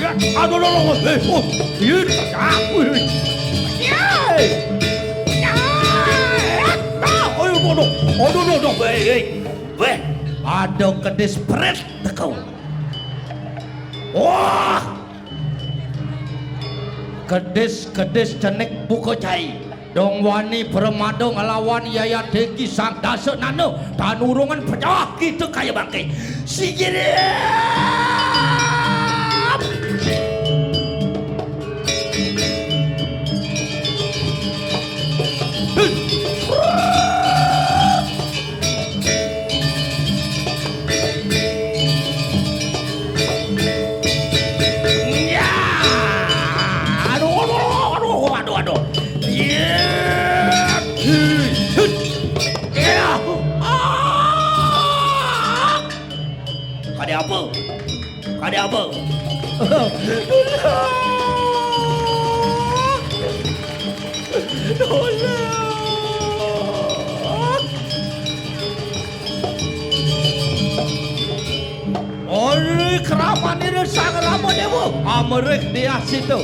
Ya, aduh, aduh, aduh, eh, oh, iya, ah, wih, wih. Yay. Ya, ah, ayo, aduh, aduh, aduh, aduh, weh, weh. Weh, ada kedis pret teko. Wah, kedis, kedis cenik buka cai. Dong wani pramada nglawan Yayat Dengki Sang Dasa Nana, tan urungan pecah kita kaya bangke. Sigirip! Ya! Aduh, aduh, aduh, aduh, aduh. Ya! Ya! Ah! Kade apa? Kade apa? Tolong! Tolong! Ori kramanira Sang Rama Dewa, amrih diah sita.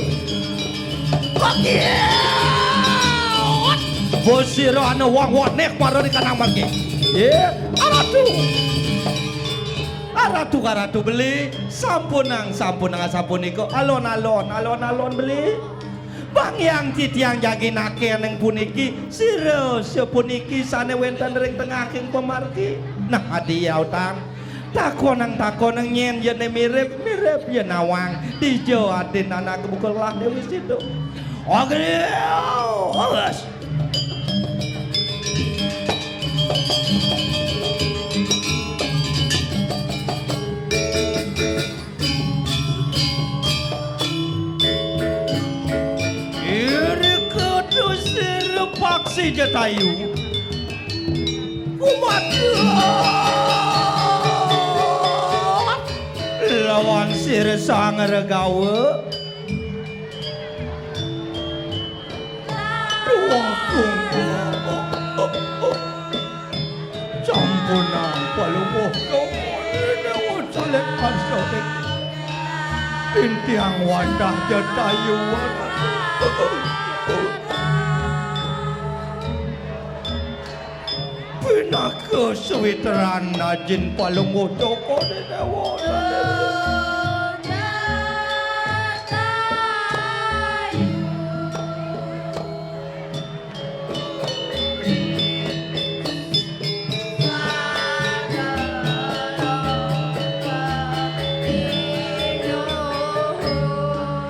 Kakiat! Bosira ana wong wenek mara di kanang margi. Ye, aratu. Aratu, aratu beli, sampunang, sampunang, sapunika. Alon-alon, alon-alon beli. Bang yang titiang jagi nake ning puniki, sira sapuniki sane wenten ring tengahing pamargi. Nah, adi ya utang. Takonang, takonang nyen yene mirip, mirip yen awang. Dija atin anak buka lah Dewi Situ. Oke, awas. Iri kudu sira Paksi Jatayu. Kumat lawan sira Sang Regawa. Duh, ampun. Sampunang palungguh Dewa Sulit Pasorik. Tintiang wadah Jatayu. Pinaka sawitran ajin palungguh Cokor Dewa.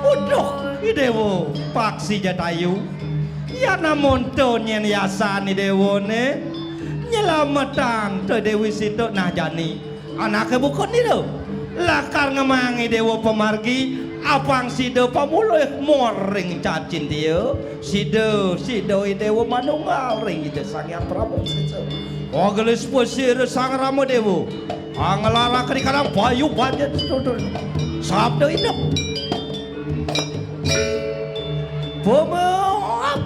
Uduh, Idewa, Paksi Jatayu. Yan amonto nyen yasan Idewane nyelametang to Dewi Sita nah jani. Anake buka nira. Lakar ngemang Idewa pamargi, Apang sida pamulih moring cacin dia, sida, sida i Dewa Manunggal ring Ida Sang Hyang Prabu Sesa. Ogelis pasira Sang Rama Dewa. Anglaraka di kadang bayu banjir tutur. Sabda inep. Pama-,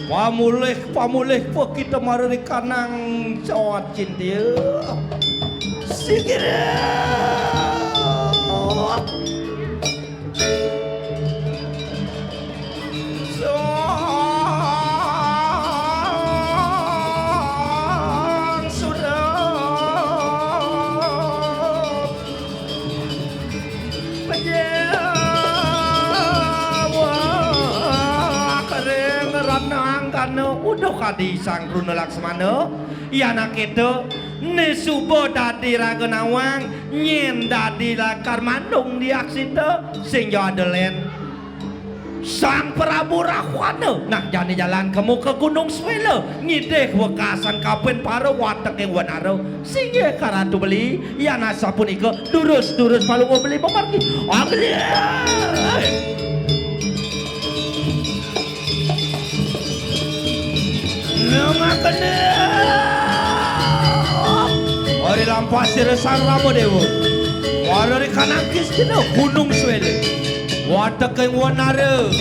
pamulih, pamulih, pa kita mara ri kanang cawat cintia. Sikira. Sang Surya. Pejawa kering ranang kana uduh kadi Sang Kruna Laksmana. Yana kéto, né suba dadi raga nawang, nyén dadi lakar mandung diaksita, sing ja ada lén. Sang Prabu Rahwana, nah jani jalan kemu ka Gunung Swela, ngidih wekasan kapin para wateking wanara, singgih ka Ratu Beli, yan asapunika, durus, durus palungguh Beli mamargi. Aglih! Nengah kena. Ari lampah sira Sang Rama Dewa. Wara ri kanang kistina Gunung Swela. Wateking wanara.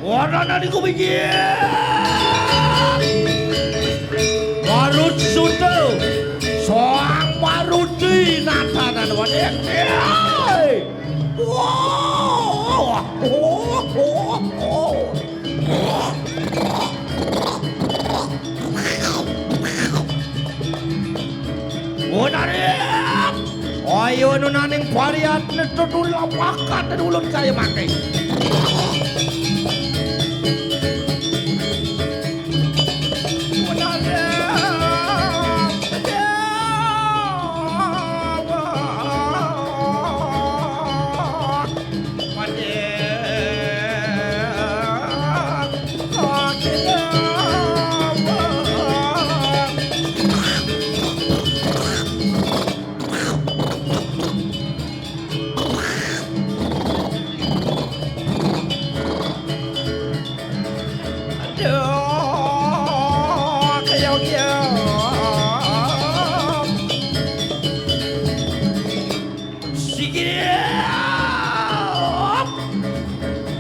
Warana niku bijil. Marut Suta, Soang Maruti natanan wadih. Wah, wah, wah, wah. Unarik! Ayo nunaning pariat netutu lapakat ulun kaya mati. Unarik! Aduh, kayau-kayau. Sikit.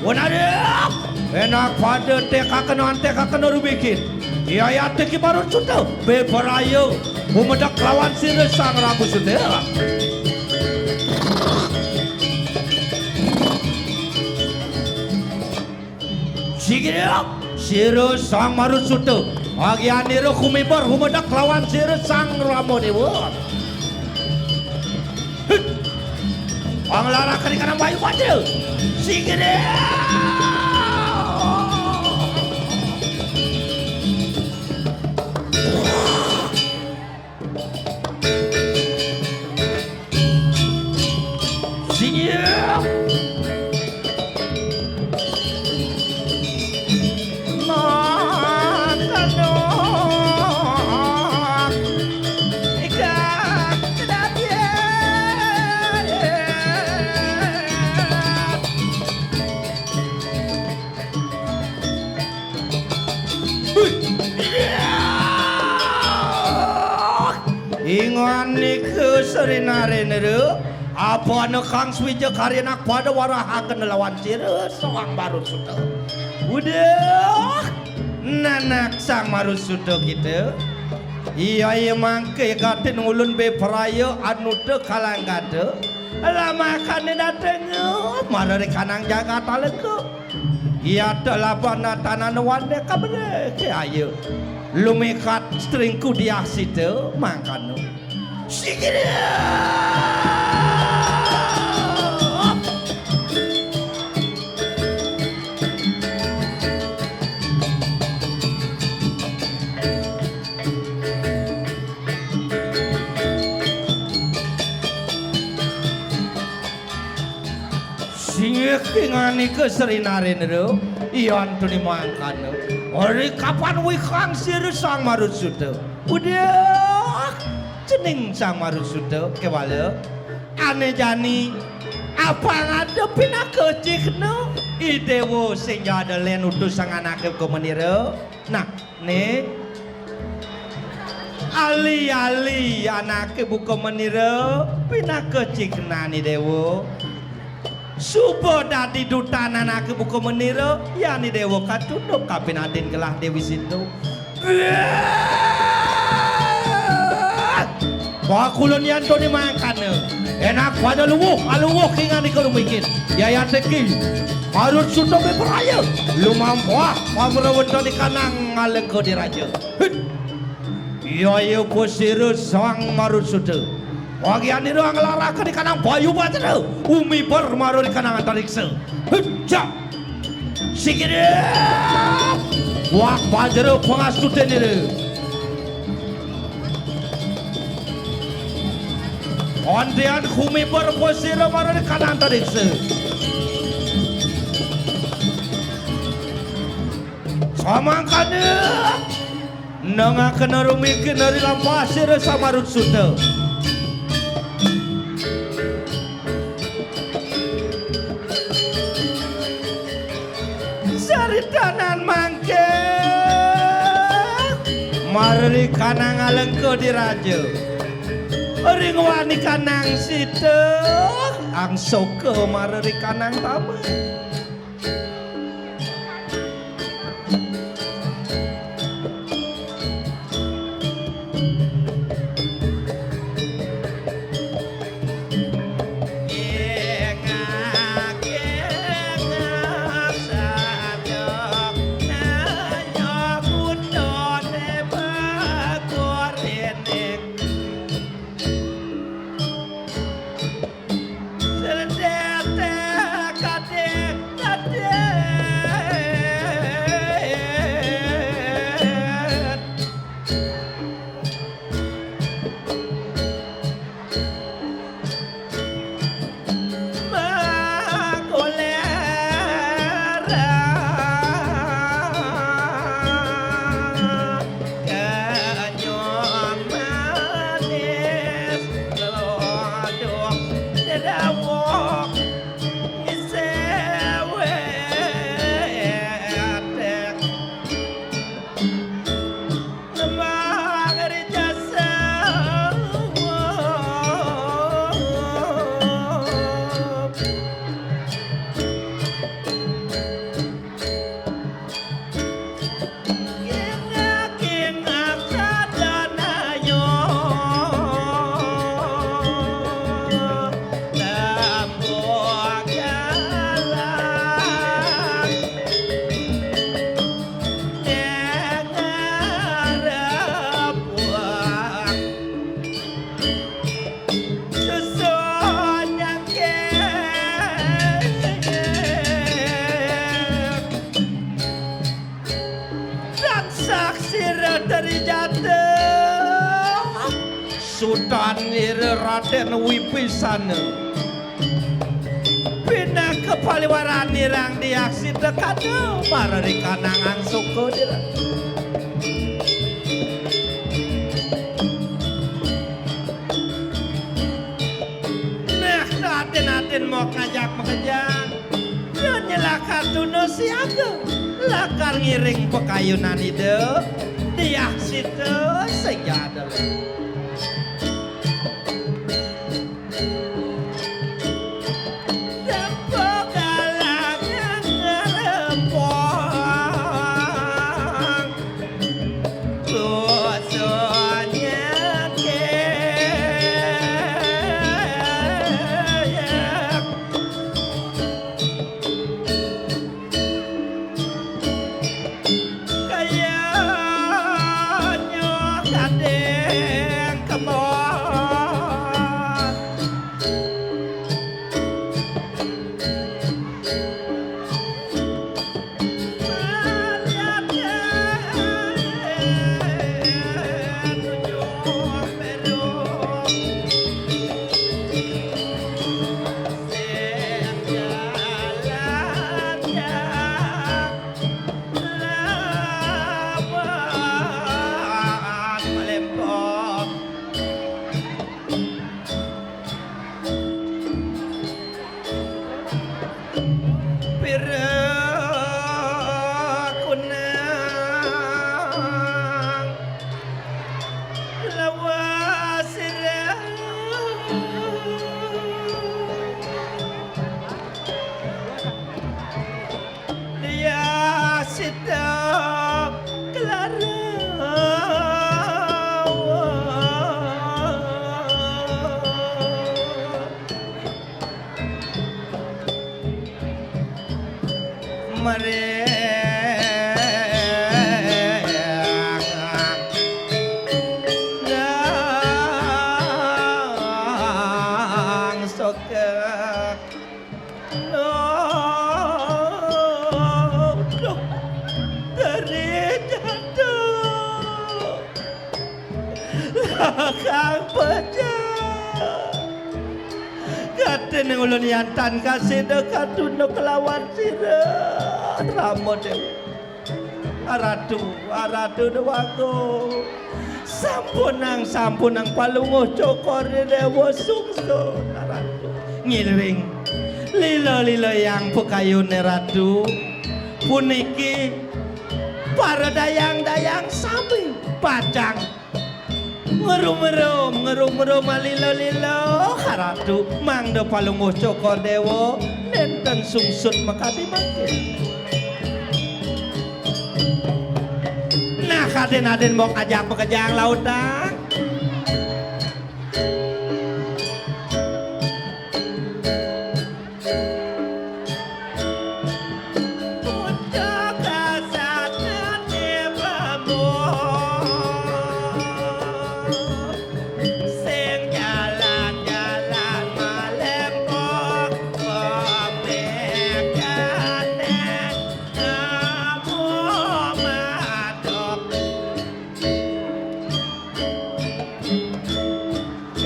Wanarep. Enak pada tekakena, antekakena rubikin. Iya, iya, teki barut suta. Beberaya. Umedek lawan sira Sang Rama Suta. Sikit. Sira Sang Marusuta, agianira kumibar humedek lawan sira Sang Rama Dewa. Hit! Panglarakaning kanang bayu patra. Sikit. Siap. Makan dong. Ikan kedapian. Ingon nika serinare nira, apana kang swija karyanak pada warahaken lawan sira Sang Marusuta. Udah, nanak Sang Marusuta kita. Iya, iya mangke katin ulun bepraya anuta kalanggata. Lamakane dateng, mara ri kanang jagat aleka. Iya telabana tanana wande kabreke ayu. Lumekat stringku diasita mangkana. Sikira. Singgih ing anika Sri Narendra, yan tuni mangkana. Ari kapan wikang sira Sang Marutsuda? Udah cening Sang Marutsuda kewala. Ane jani apang ada pinaka cihna. I Dewa sing jada len utus sang anake kumenira. Nah, ne ali-ali anake buka menira pinaka cihnane Dewa. Suba dadi dutan anake buka menira, yani Dewa katunduk kapin adin gelah Dewi Sindu. Pakulun yantone mangkana. Enak pada luwuh, aluwuh kingan iku lumikit. Yayan teki. Marutsuda beberaya. Lumampuah, pamrawenta di kanang ngalengka diraja. Hit. Iya, iya, Pusira Sang Marutsuda. Wagianira nglaraka di kanang Bayu Batra. Umiber mara di kanang antariksa. Hit, jak. Sikira. Wah, Bajra pangastutenira. Ontian kumiber Pusira mara di kanang antariksa. Samangkana nengakena rumiki nari lampah sira Sang Marutsuda. Saritanan mangke marari kanang alengka diraja. Ring wani kanang sita angsoka marari kanang tama. Tansah sira teri jata. Sutan ira Raden Wibisana. Pinaka paliwaran nirang diaksita kada marari kanangan suka dira. Nah, atin-atin mok ngajak makejang. Nyelakar tuna siaga. Lakar ngiring pakayunan ida. Diah sita sing jadel. Tempo galangan ngerempong. Maring Nang Sugeng. Nuduh dari jatuh. Lakang pejah. Kadene ulun yantan kasida katunduk kelawan sira. Rama Dewa. Aratu, Aratu Dewagung. Sampunang, sampunang Palungguh Cokor Dewa sungsut, Aratu. Ngiring. Lila-lila yang pakayune, Ratu. Puniki para dayang-dayang sami pacang ngerum-erum, ngerum-erum alila-lila, Aratu, mangda Palungguh Cokor Dewa nenten sungsut makadi mangkin. Nah, kadin-adin mbok ajak makejang lautang.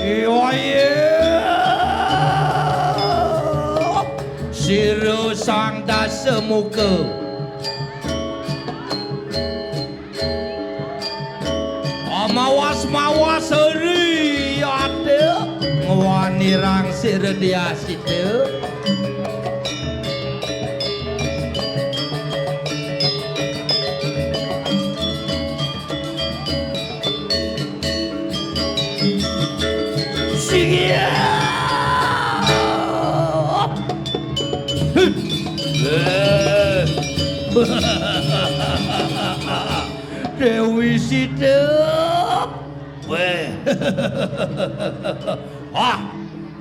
Iya, iya. Sira Sang Dasamuka. Amawas-mawas hari ate ngwanirang sira diasita. Siap. Dewi Sita. Weh. Ah,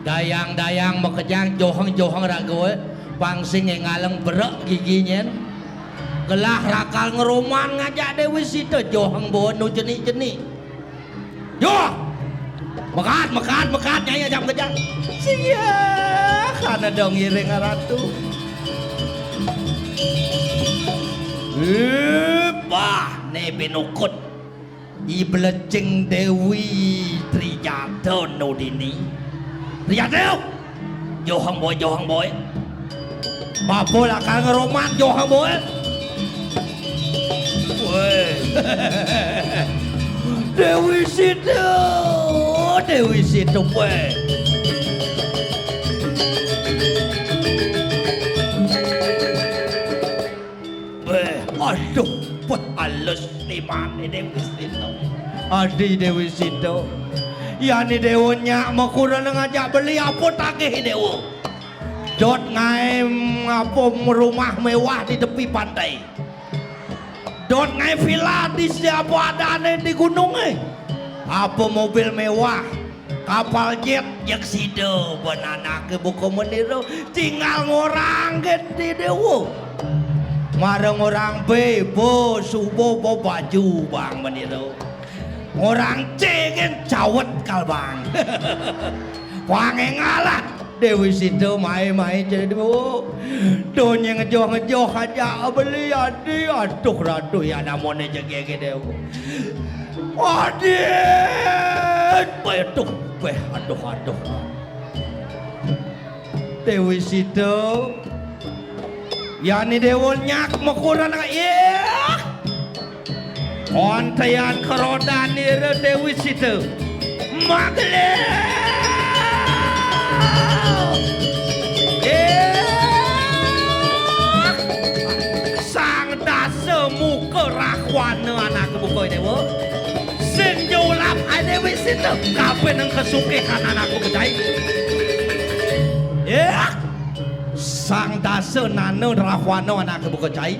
dayang-dayang makejang, joheng-joheng raga, eh. Pang sing ngaleng berek gigi nyen. Gelah rakal ngeroman ngajak Dewi Sita, joheng bawa nu jenik-jenik. Yoh! Mekat, mekat, mekat, Nyai ajak makejang. Siap, kana dong iring Ratu. Ipah, ne binukut. I belecing Dewi Trijatha Nudini. Trijatha! Johang boy, johang boy. Bapa lakar ngeroman, johang boy. Weh. Dewi Sita, Dewi Sita, weh. Weh, aduh, pet alus limane Dewi Sita. Adi Dewi Sita. Yani Dewa nyak makurana ngajak beli apa tagih Dewa? Dot ngae apa rumah mewah di tepi pantai. Dot ngae villa di siapa adane di gununge. Apa mobil mewah. Kapal jet, jeg sida ban anake buka meniru, tinggal ngorang get di dewa. Marang orang bebo subo bo baju bang meniru. Ngorang cegen cawet kal bang. Pange ngalah Dewi Sita mai-mai jadi dewa. Donye ngejoh-ngejoh aja beli adi, aduh ratu ya namone jegege dewa. Adit! Aduh, beh, aduh, aduh. Dewi Sita. Yani Dewa nyak makurana, iya. Ontean kerodan ira Dewi Sita. Magele. Iya. Sang Dasa muka rahwana anak buka dewa. Sing julap ane wisita kabeh nang kesukihan anak buka cai. Ya. Sang Dasa nana rahwana anak buka cai.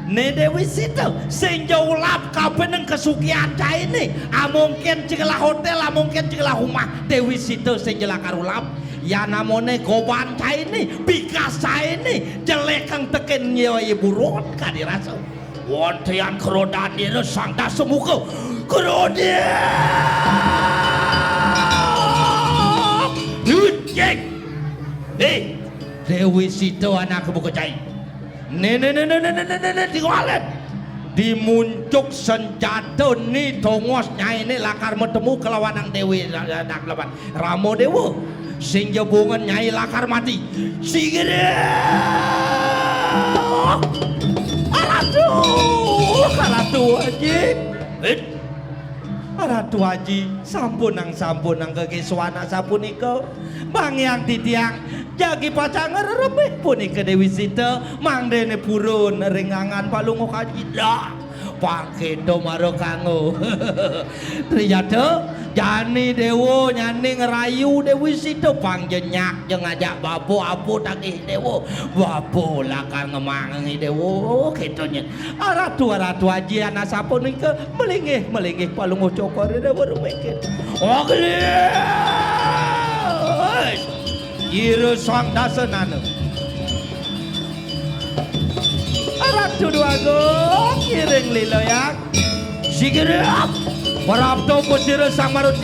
Ne Dewi Sita sing julap kabeh nang kesukihan cai ne. Amungkin cegelah hotel, amungkin cegelah rumah. Dewi Sita sing jelakar ulap. Ya namane goban caine, bikas caine, jelek kang teken nyewa buron kadi rasa. Wontean kerodan dira sang dasemuka. Kerodan! Hujek! Eh, Dewi Sita anak buka cai. Ne, ne, ne, ne, ne, ne, ne, ne, ne, tinggalin. Dimuncuk senjata ni tongos nyaine lakar matemu kelawanang Dewi Ra-, Ra-, Ra-, Rama Dewa. Sing jebungan nyai lakar mati. Sigede. Aratu, aratu, Aji. Eh, Ratu Aji, sampunang, sampunang kekiswana sapunika. Manggihan titiang jagi pacang ngreremeh punika Dewi Sita, mangdene purun ring angan Palungguh Aji. Dah, pang keto mara kanggo. Ternyata jani Dewa nyane ngrayu Dewi Sita, pang jenyak jeng ajak bapa apa tagih Dewa. Bapa lakar ngemangi Dewa, keto nyen. Aratu, aratu Aji, anak sapunika, melinggih, melinggih Palungguh Cokor Dewa rumiket. Oglis! Ira sang dasanana. Aratu Dwagung, iring lila yang. Sigirap, prapta pasira sang marut.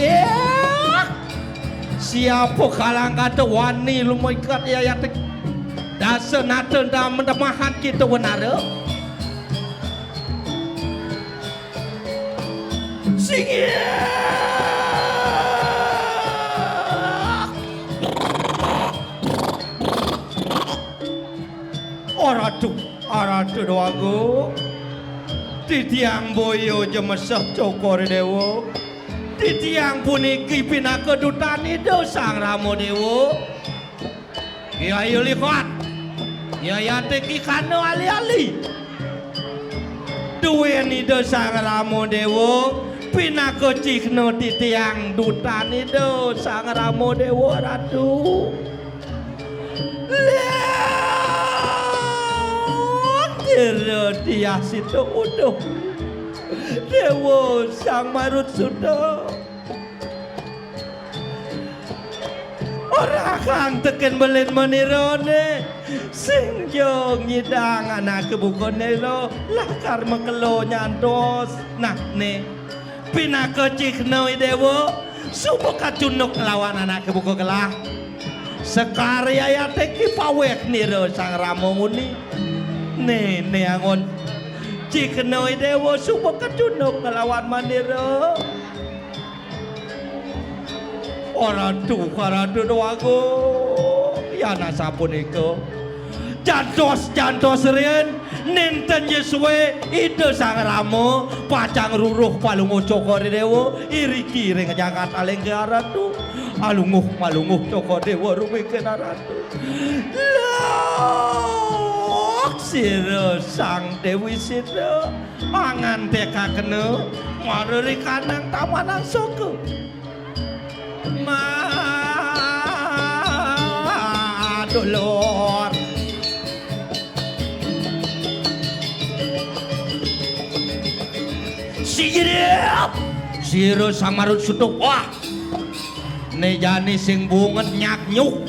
Siapa kalang kata wani lumikat yayate. Dasanata dam-, damahan kita wenara. Singgih! Oh, Ratu, oh, Ratu Dwagung. Titiang boya jemeseh Cokor Dewa. Titiang puniki pinaka dutan Ida Sang Rama Dewa. Iya, iya, liwat. Iya, iya, teki kana ali-ali. Duwin Ida Sang Rama Dewa, pinaka cihna titiang dutan Ida Sang Rama Dewa, Ratu. Liang tira diah sita uduh. Dewa Sang Marut Suda. Ora kang teken belin manirane, sing ja ngidang anake buka nira, lakar makelo nyantos. Nah, ne, pinaka cihna Dewa, suba kacunduk nglawan anake buka gelah. Sekar yayate ki paweh nira Sang Rama nguni. Ne, ne angon. Cihna Dewa suba kacunduk nglawan manira. Ora duh, ora duh, Dwagung. Yan asapunika. Jantos, jantos rin, nenten ja suwe Ida Sang Rama pacang ruruh Palungguh Cokor Dewa, iriki ring jagat Alengka, Ratu. Alungguh, malungguh Cokor Dewa rumikin, Ratu. Lok sira Sang Dewi Sita. Pangantekakena, mara ri kanang tamanang soka. Ma-, aduh, Lor. Sijirip! Sira Sang Marut Suda. Wah! Ne jani sing bunget nyak nyuk.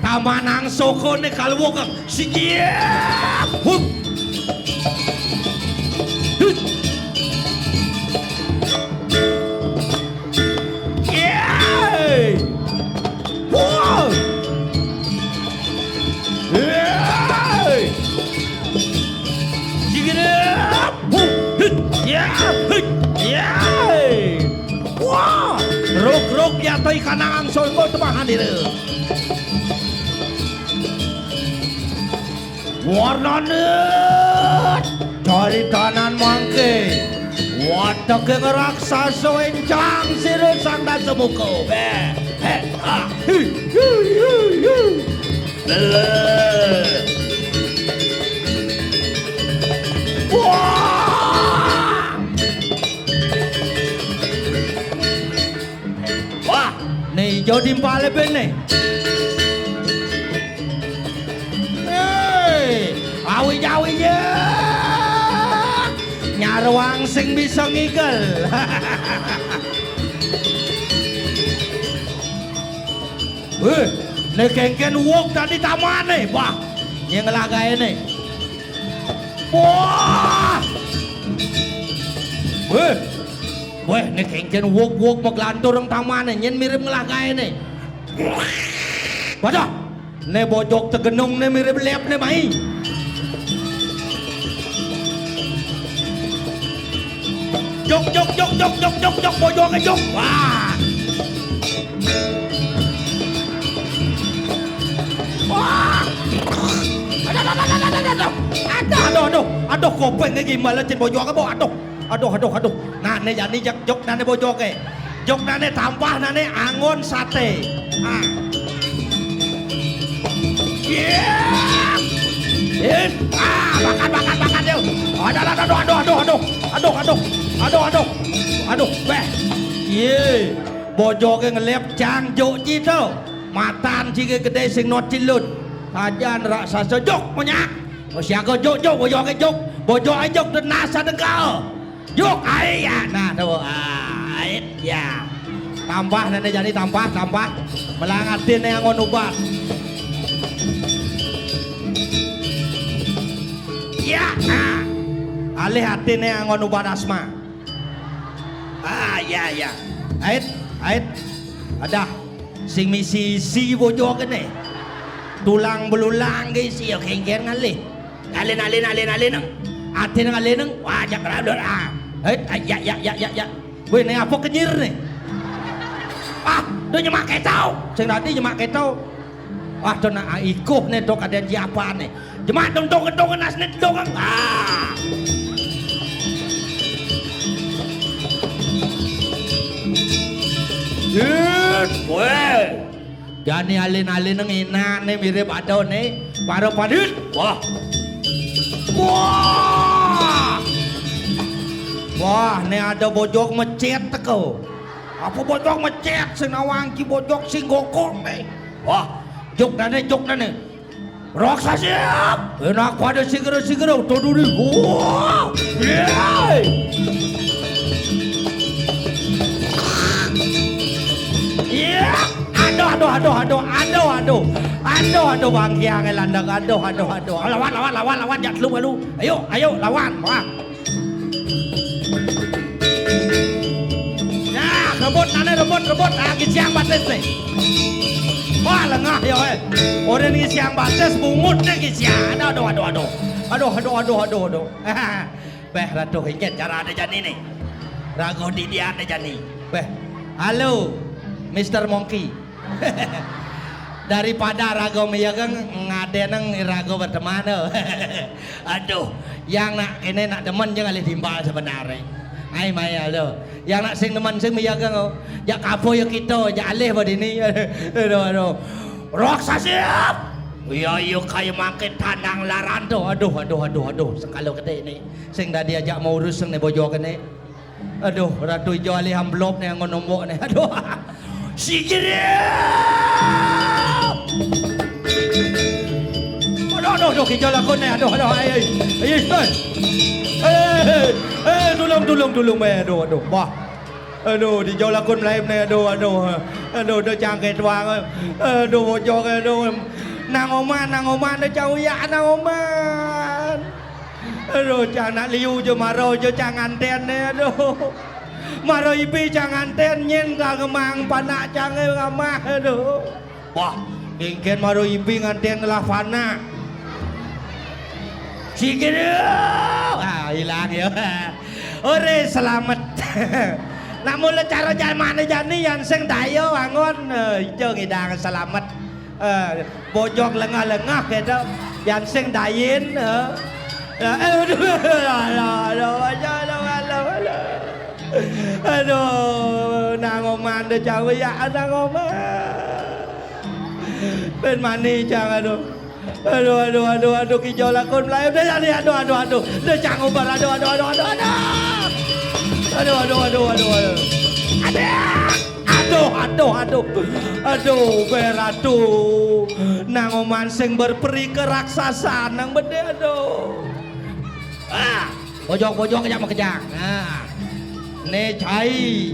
Tamanang sokone kaluwukeng. Siji. Hup. Hut. Yeay. Wow. Yeay. Siji. Hup. Hut. Ya. Hut. Yeay. Wah, ruk-ruk yatoi kanang songko temahan diri. Warnane caritanan mangke. Wateking raksasa encang sira Sang Dasamuka. Be, he, ah, hi, hi, hi, hi. Be. Wah! Wah, ne ijo timpale bene. Hei, awi-awi ya. Nyarwang sing bisa ngigel. Wéh, né kénkén wuk dadi tamané, bah. Nyén ngelah gaéné. Wah! Wéh. Wéh, né kénkén wuk-wuk maglantur ring tamané, nyén mirib ngelah gaéné. Waduh. Né bojog tegenung né mirib lép né mai. Jog, jog, jog, jog, jog, jog, jog, bojogé jog. Wah. Wah. Aduh, aduh, aduh, aduh, aduh, aduh, aduh, kopéng iki malah cén bojogé, bo, aduh. Aduh, aduh, aduh. Nah, né jani jog, jog nané bojogé. Jog nané tampah nané anggon saté. Ah. Iya. Eh, ah, bakat, bakat, bakat, yo. Aduh, aduh, aduh, aduh, aduh, aduh, aduh, aduh, aduh, aduh, aduh, béh. Yé, bojogé ngelép cang jog ji to. Matan jigé gedé sing not cilut. Sajan raksasa jog monyak. Siaga jog, jog, bojogé jog. Bojogé jog, denas sadengkal. Jog, ai, ya, nah, to, ai, ya. Tampah nané jani tampah, tampah. Melang atiné anggon ubat. Ya, nah. Alih atiné anggon ubat asma. Ah, ya, ya. Ait, ait. Adah. Sing misi isi bojogé né. Tulang belulang ké isi ya kénkén ngalih. Ngalih, ngalih, ngalih, ngalih nang. Atiné ngalih nang. Wah, jak radot, ah. Hét, ah, ya, ya, ya, ya, ya. Wéh, né apa kenyir né? Ah, do nyemak kéto. Sing dadi nyemak kéto. Wah, do nak ikuh né, do kadén ji apané. Jemak dong, dong, dong, nas né dong. Ah. Hét, wéh. Jani alin-alin nang enak né mirip ada né. Para padit. Wah. Wah. Wah, né ada bojog mecét teko. Apa bojog mecét sing nawang ki bojog sing gokong né. Wah, jog dané, jog dané. Raksasa, enak pada sigra-sigra, to duri. Wah. Yé. Iya. Aduh, aduh, aduh, aduh, aduh, aduh. Aduh, aduh, bangkiang landang. Aduh, aduh, aduh. Lawan, lawan, lawan, lawan, jak lu, lu. Ayo, ayo, lawan. Wah. Nah, rebut, nané rebut, rebut. Ah, gisiang batis né. Wah, lengah ya, éh. Orang gisiang batis, bungut né gisiang. Aduh, aduh, aduh, aduh. Aduh, aduh, aduh, aduh, aduh. Béh, Ratu, inggih cara ada jani né. Raga didian ada jani. Béh. Halo, Mister Monkey. Daripada raga miegeng, ngadénang raga berteman, oh. Aduh, yang nak kéné nak demen jeng alih timbal sebenarné. Ai, mai, aduh. Yang nak sing demen sing miegeng, oh. Jak kapo ya kita, jak alih ba dini. Aduh, aduh. Raksasa! Iya, iya, kaya mangké tandang laran to. Aduh, aduh, aduh, aduh. Sekala gedé né. Sing dadi ajak mau urus sing né bojog né. Aduh, Ratu Ijo alih amplop né anggon nombok né. Aduh. Sigir. Aduh, aduh, aduh, Kijol Lakun né. Aduh, aduh, ai, ai. Ai, ai. Eh, eh, eh, tulung, tulung, tulung, eh, aduh, aduh. Bah. Aduh, di Kijol Lakun melaib né. Aduh, aduh. Aduh, aduh, cangké tuang. Aduh, bojog, aduh. Nang oman, nang oman, aduh, cang uyak, nang oman. Aduh, cang nak liu ja mara ja cang ngantén né, aduh. Mara ibi cang ngantén nyén ka ngemang panak cangé ngamah, aduh. Wah, kénkén mara ibi ngantén ngelah panak. Sikit, aduh. Ah, ilang ya. Oré selamet. Nak mula cara jamané jani yan sing daya anggon, eh, ija ngidang selamet. Eh, bojog lengah-lengah kéto. Yan sing dayin, eh. Eh, aduh, aduh, aduh, aduh, aduh, aduh. Aduh, nang oman dé cawi ya, nang oman. Bén mani cang, aduh. Aduh, aduh, aduh, aduh, Kijol Lakun melayu. Dé, aduh, aduh, aduh, aduh. Dé cang ubar, aduh, aduh, aduh, aduh, aduh. Aduh, aduh, aduh, aduh, aduh. Aduh. Aduh, aduh, aduh. Aduh, beratu. Nang oman sing berperi keraksasaan nang bedé, aduh. Ah, bojog-bojog kejang makejang. Nah. Né cai.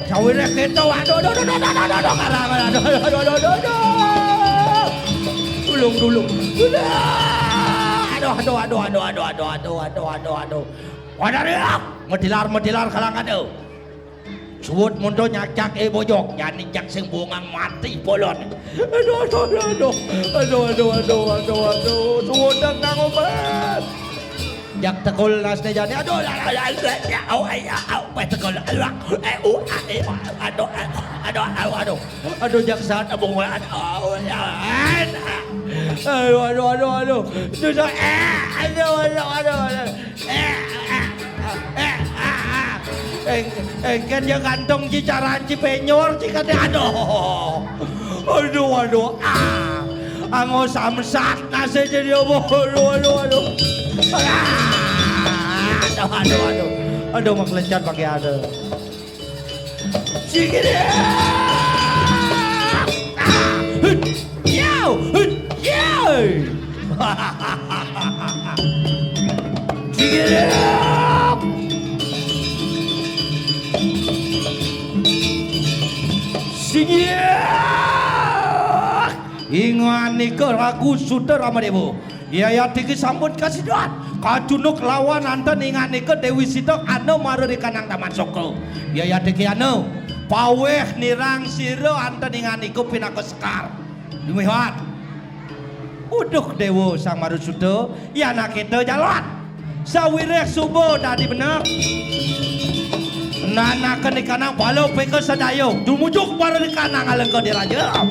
Sawiréh kéto, aduh, aduh, aduh, aduh, aduh, aduh, aduh, aduh, aduh, aduh, aduh. Tulung, tulung. Aduh, aduh, aduh, aduh, aduh, aduh, aduh, aduh, aduh, aduh. Wadah, madilar, madilar kalang aduh. Suud mundur nyakcak, eh, bojog, jani jak sing bungang mati polon. Aduh, aduh, aduh, aduh. Aduh, aduh, aduh, aduh, aduh. Suud dang nang obat. Jak tekul nasné jani. Aduh, aduh, aduh, aduh, aduh, aduh, aduh, aduh, aduh, tekul. Aduh, eh, uh, ah, eh, uh, aduh, eh, aduh, aduh, aduh. Aduh, jak saat abung, aduh, aduh, aduh, aduh, aduh. Susah, eh, aduh, aduh, aduh, aduh. Eh, eh, eh, eh, ah, ah. Eng-, engkén ya gantung cicaran Cipenyor, cikatnya, aduh. Aduh, aduh, ah. Anggo samsat nasi jadi apa? Aduh, aduh, aduh. Ah, aduh, aduh, aduh. Aduh, maklecat pakai aduh. Sigiri. Ah, hut, yow, hut, yow. Sigiri. Sigiri. Inganika ragu suda Ramadéwa. Yayatiki sampun kasidan. Kacunduk lawan anten inganika Déwi Sita ana mara ri kanang taman soka. Yayatiki ana pawéh nirang sira anten inganika pinaka sekar. Dumiwat. Uduh Déwa Sang Marusuda, yan akita jalan. Sawiréh suba dadi benek. Nanaken ikanang bala peka sadaya, dumujuk para ikanang alengka diraja.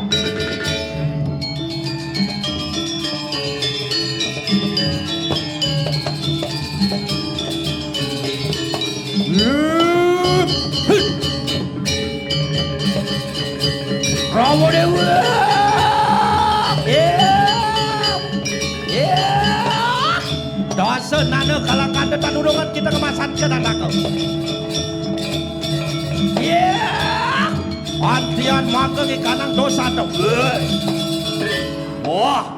Rama Déwa. Iya. Iya. Dasa nana kalangkada tanurungan kita kemasan kenanaka. Iya. Antian mangga ikanang dosa to. Wah.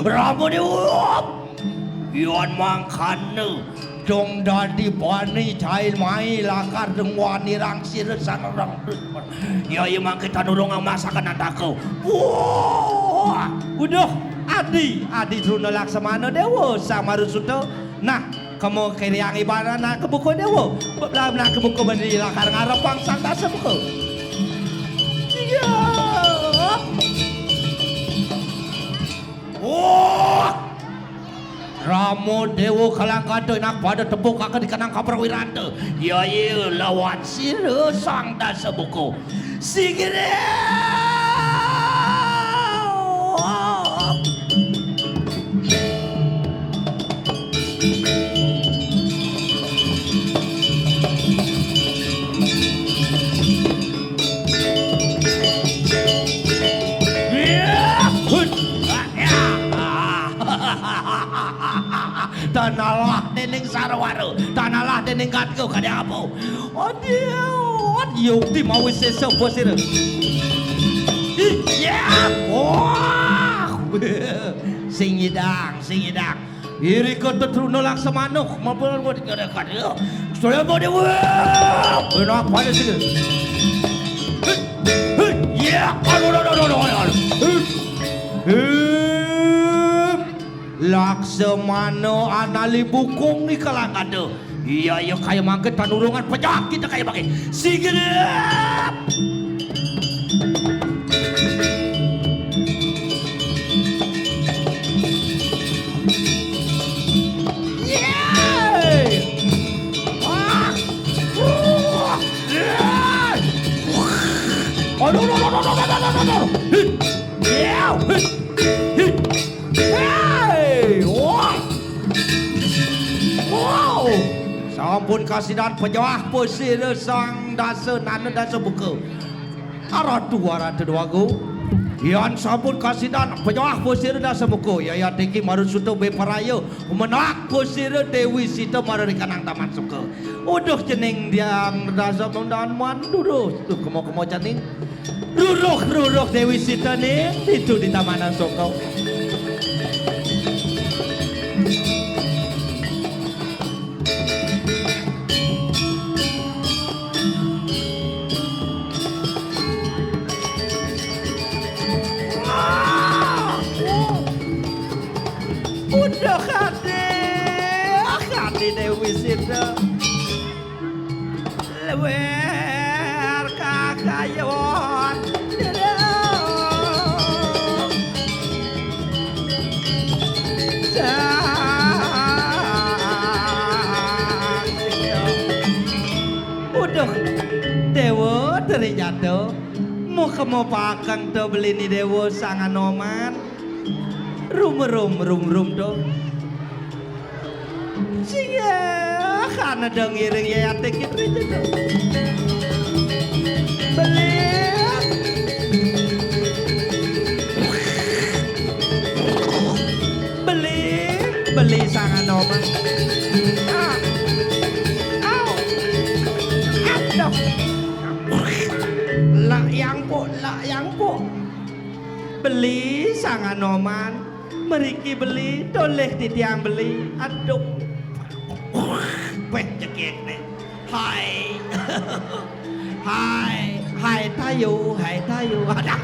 Rama Déwa. Yan mangkana dong dadi bani cail mai lakar deng wani rang sira sang rang. Ya, ya mangke tanurung masakan antaka. Wah, uduh, adi, adi Truna Laksamana Déwa Sang Marusuta. Nah, kema kiriang ibarat nak kebuka Déwa. Bebelah nak kebuka bani lakar ngarepang Sang Dasa Buka. Iya. Wah! Rama Déwa kalanggada nak pada tepukake dikenang kaprawirata. Yaya lawan sira Sang Dasa Buka. Sigiri! Tanalah dening sarwara, tanalah dening gatku kadang apa? Aduh, yukti mawi sesa apa sira? Ih, ya, wah. Sing idang, sing idang. Irika Truna Laksamana, mampun buat kira-kira. Saya mau dewa. Enak pada sini. Hei, hei, ya, aduh, aduh, aduh, aduh, aduh. Hei. Hei. Laksamana anali bukung ikalang ada. Iya, iya, kaya mangke tanurungan pejah kita kaya mangke. Sigedep. Yeay! Ah! Yeay! Aduh, aduh, aduh, aduh, aduh, aduh, aduh. Hit! Yeay! Hit! Hit! Hey! Wah! Wow! Sampun kasidan pejah pesira Sang Dasa Nana Dasa Buka. Aratu, aratu dwagu. Yan sampun kasidan pejah pesira Dasa Buka. Yayatiki Marusuta beparaya menak pesira Dewi Sita mara ri kanang taman suka. Uduh cening diang Dasa Nundan manduduh. Tuh kemo-kemo cening. Ruruh-ruruh Dewi Sita ning ditu di tamanan soko. Luwih kakayuan. Uduh, Déwa Dri Jatuh. Mukhma pakeng to beliné Déwa Sang Anoman. Rum rum rum rum to. Singgah, kana dong iring ya ati kita itu. Beli. Beli, beli Sang Anoman. Ah. Au. Aduh. Lah yang puk, lah yang puk. Beli Sang Anoman. Mriki beli, tolih titiang beli. Aduh. Wéh, cekikné. Hai. Hai, hai tayu, hai tayu. Aduh.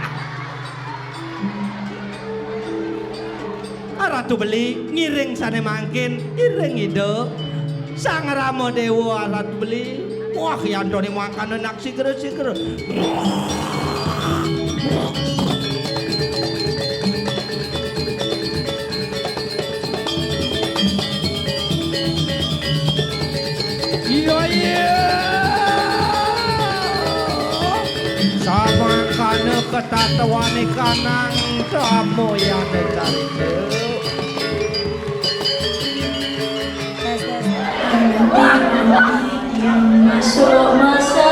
Ratu beli ngiring sané mangkin, iring Ida. Sang Rama Déwa Ratu beli. Wah, yantone mangkana nak sigra-sigra. Iya, iya. Samangkana ketatwane kanang tamoyane cantik. Masuk masa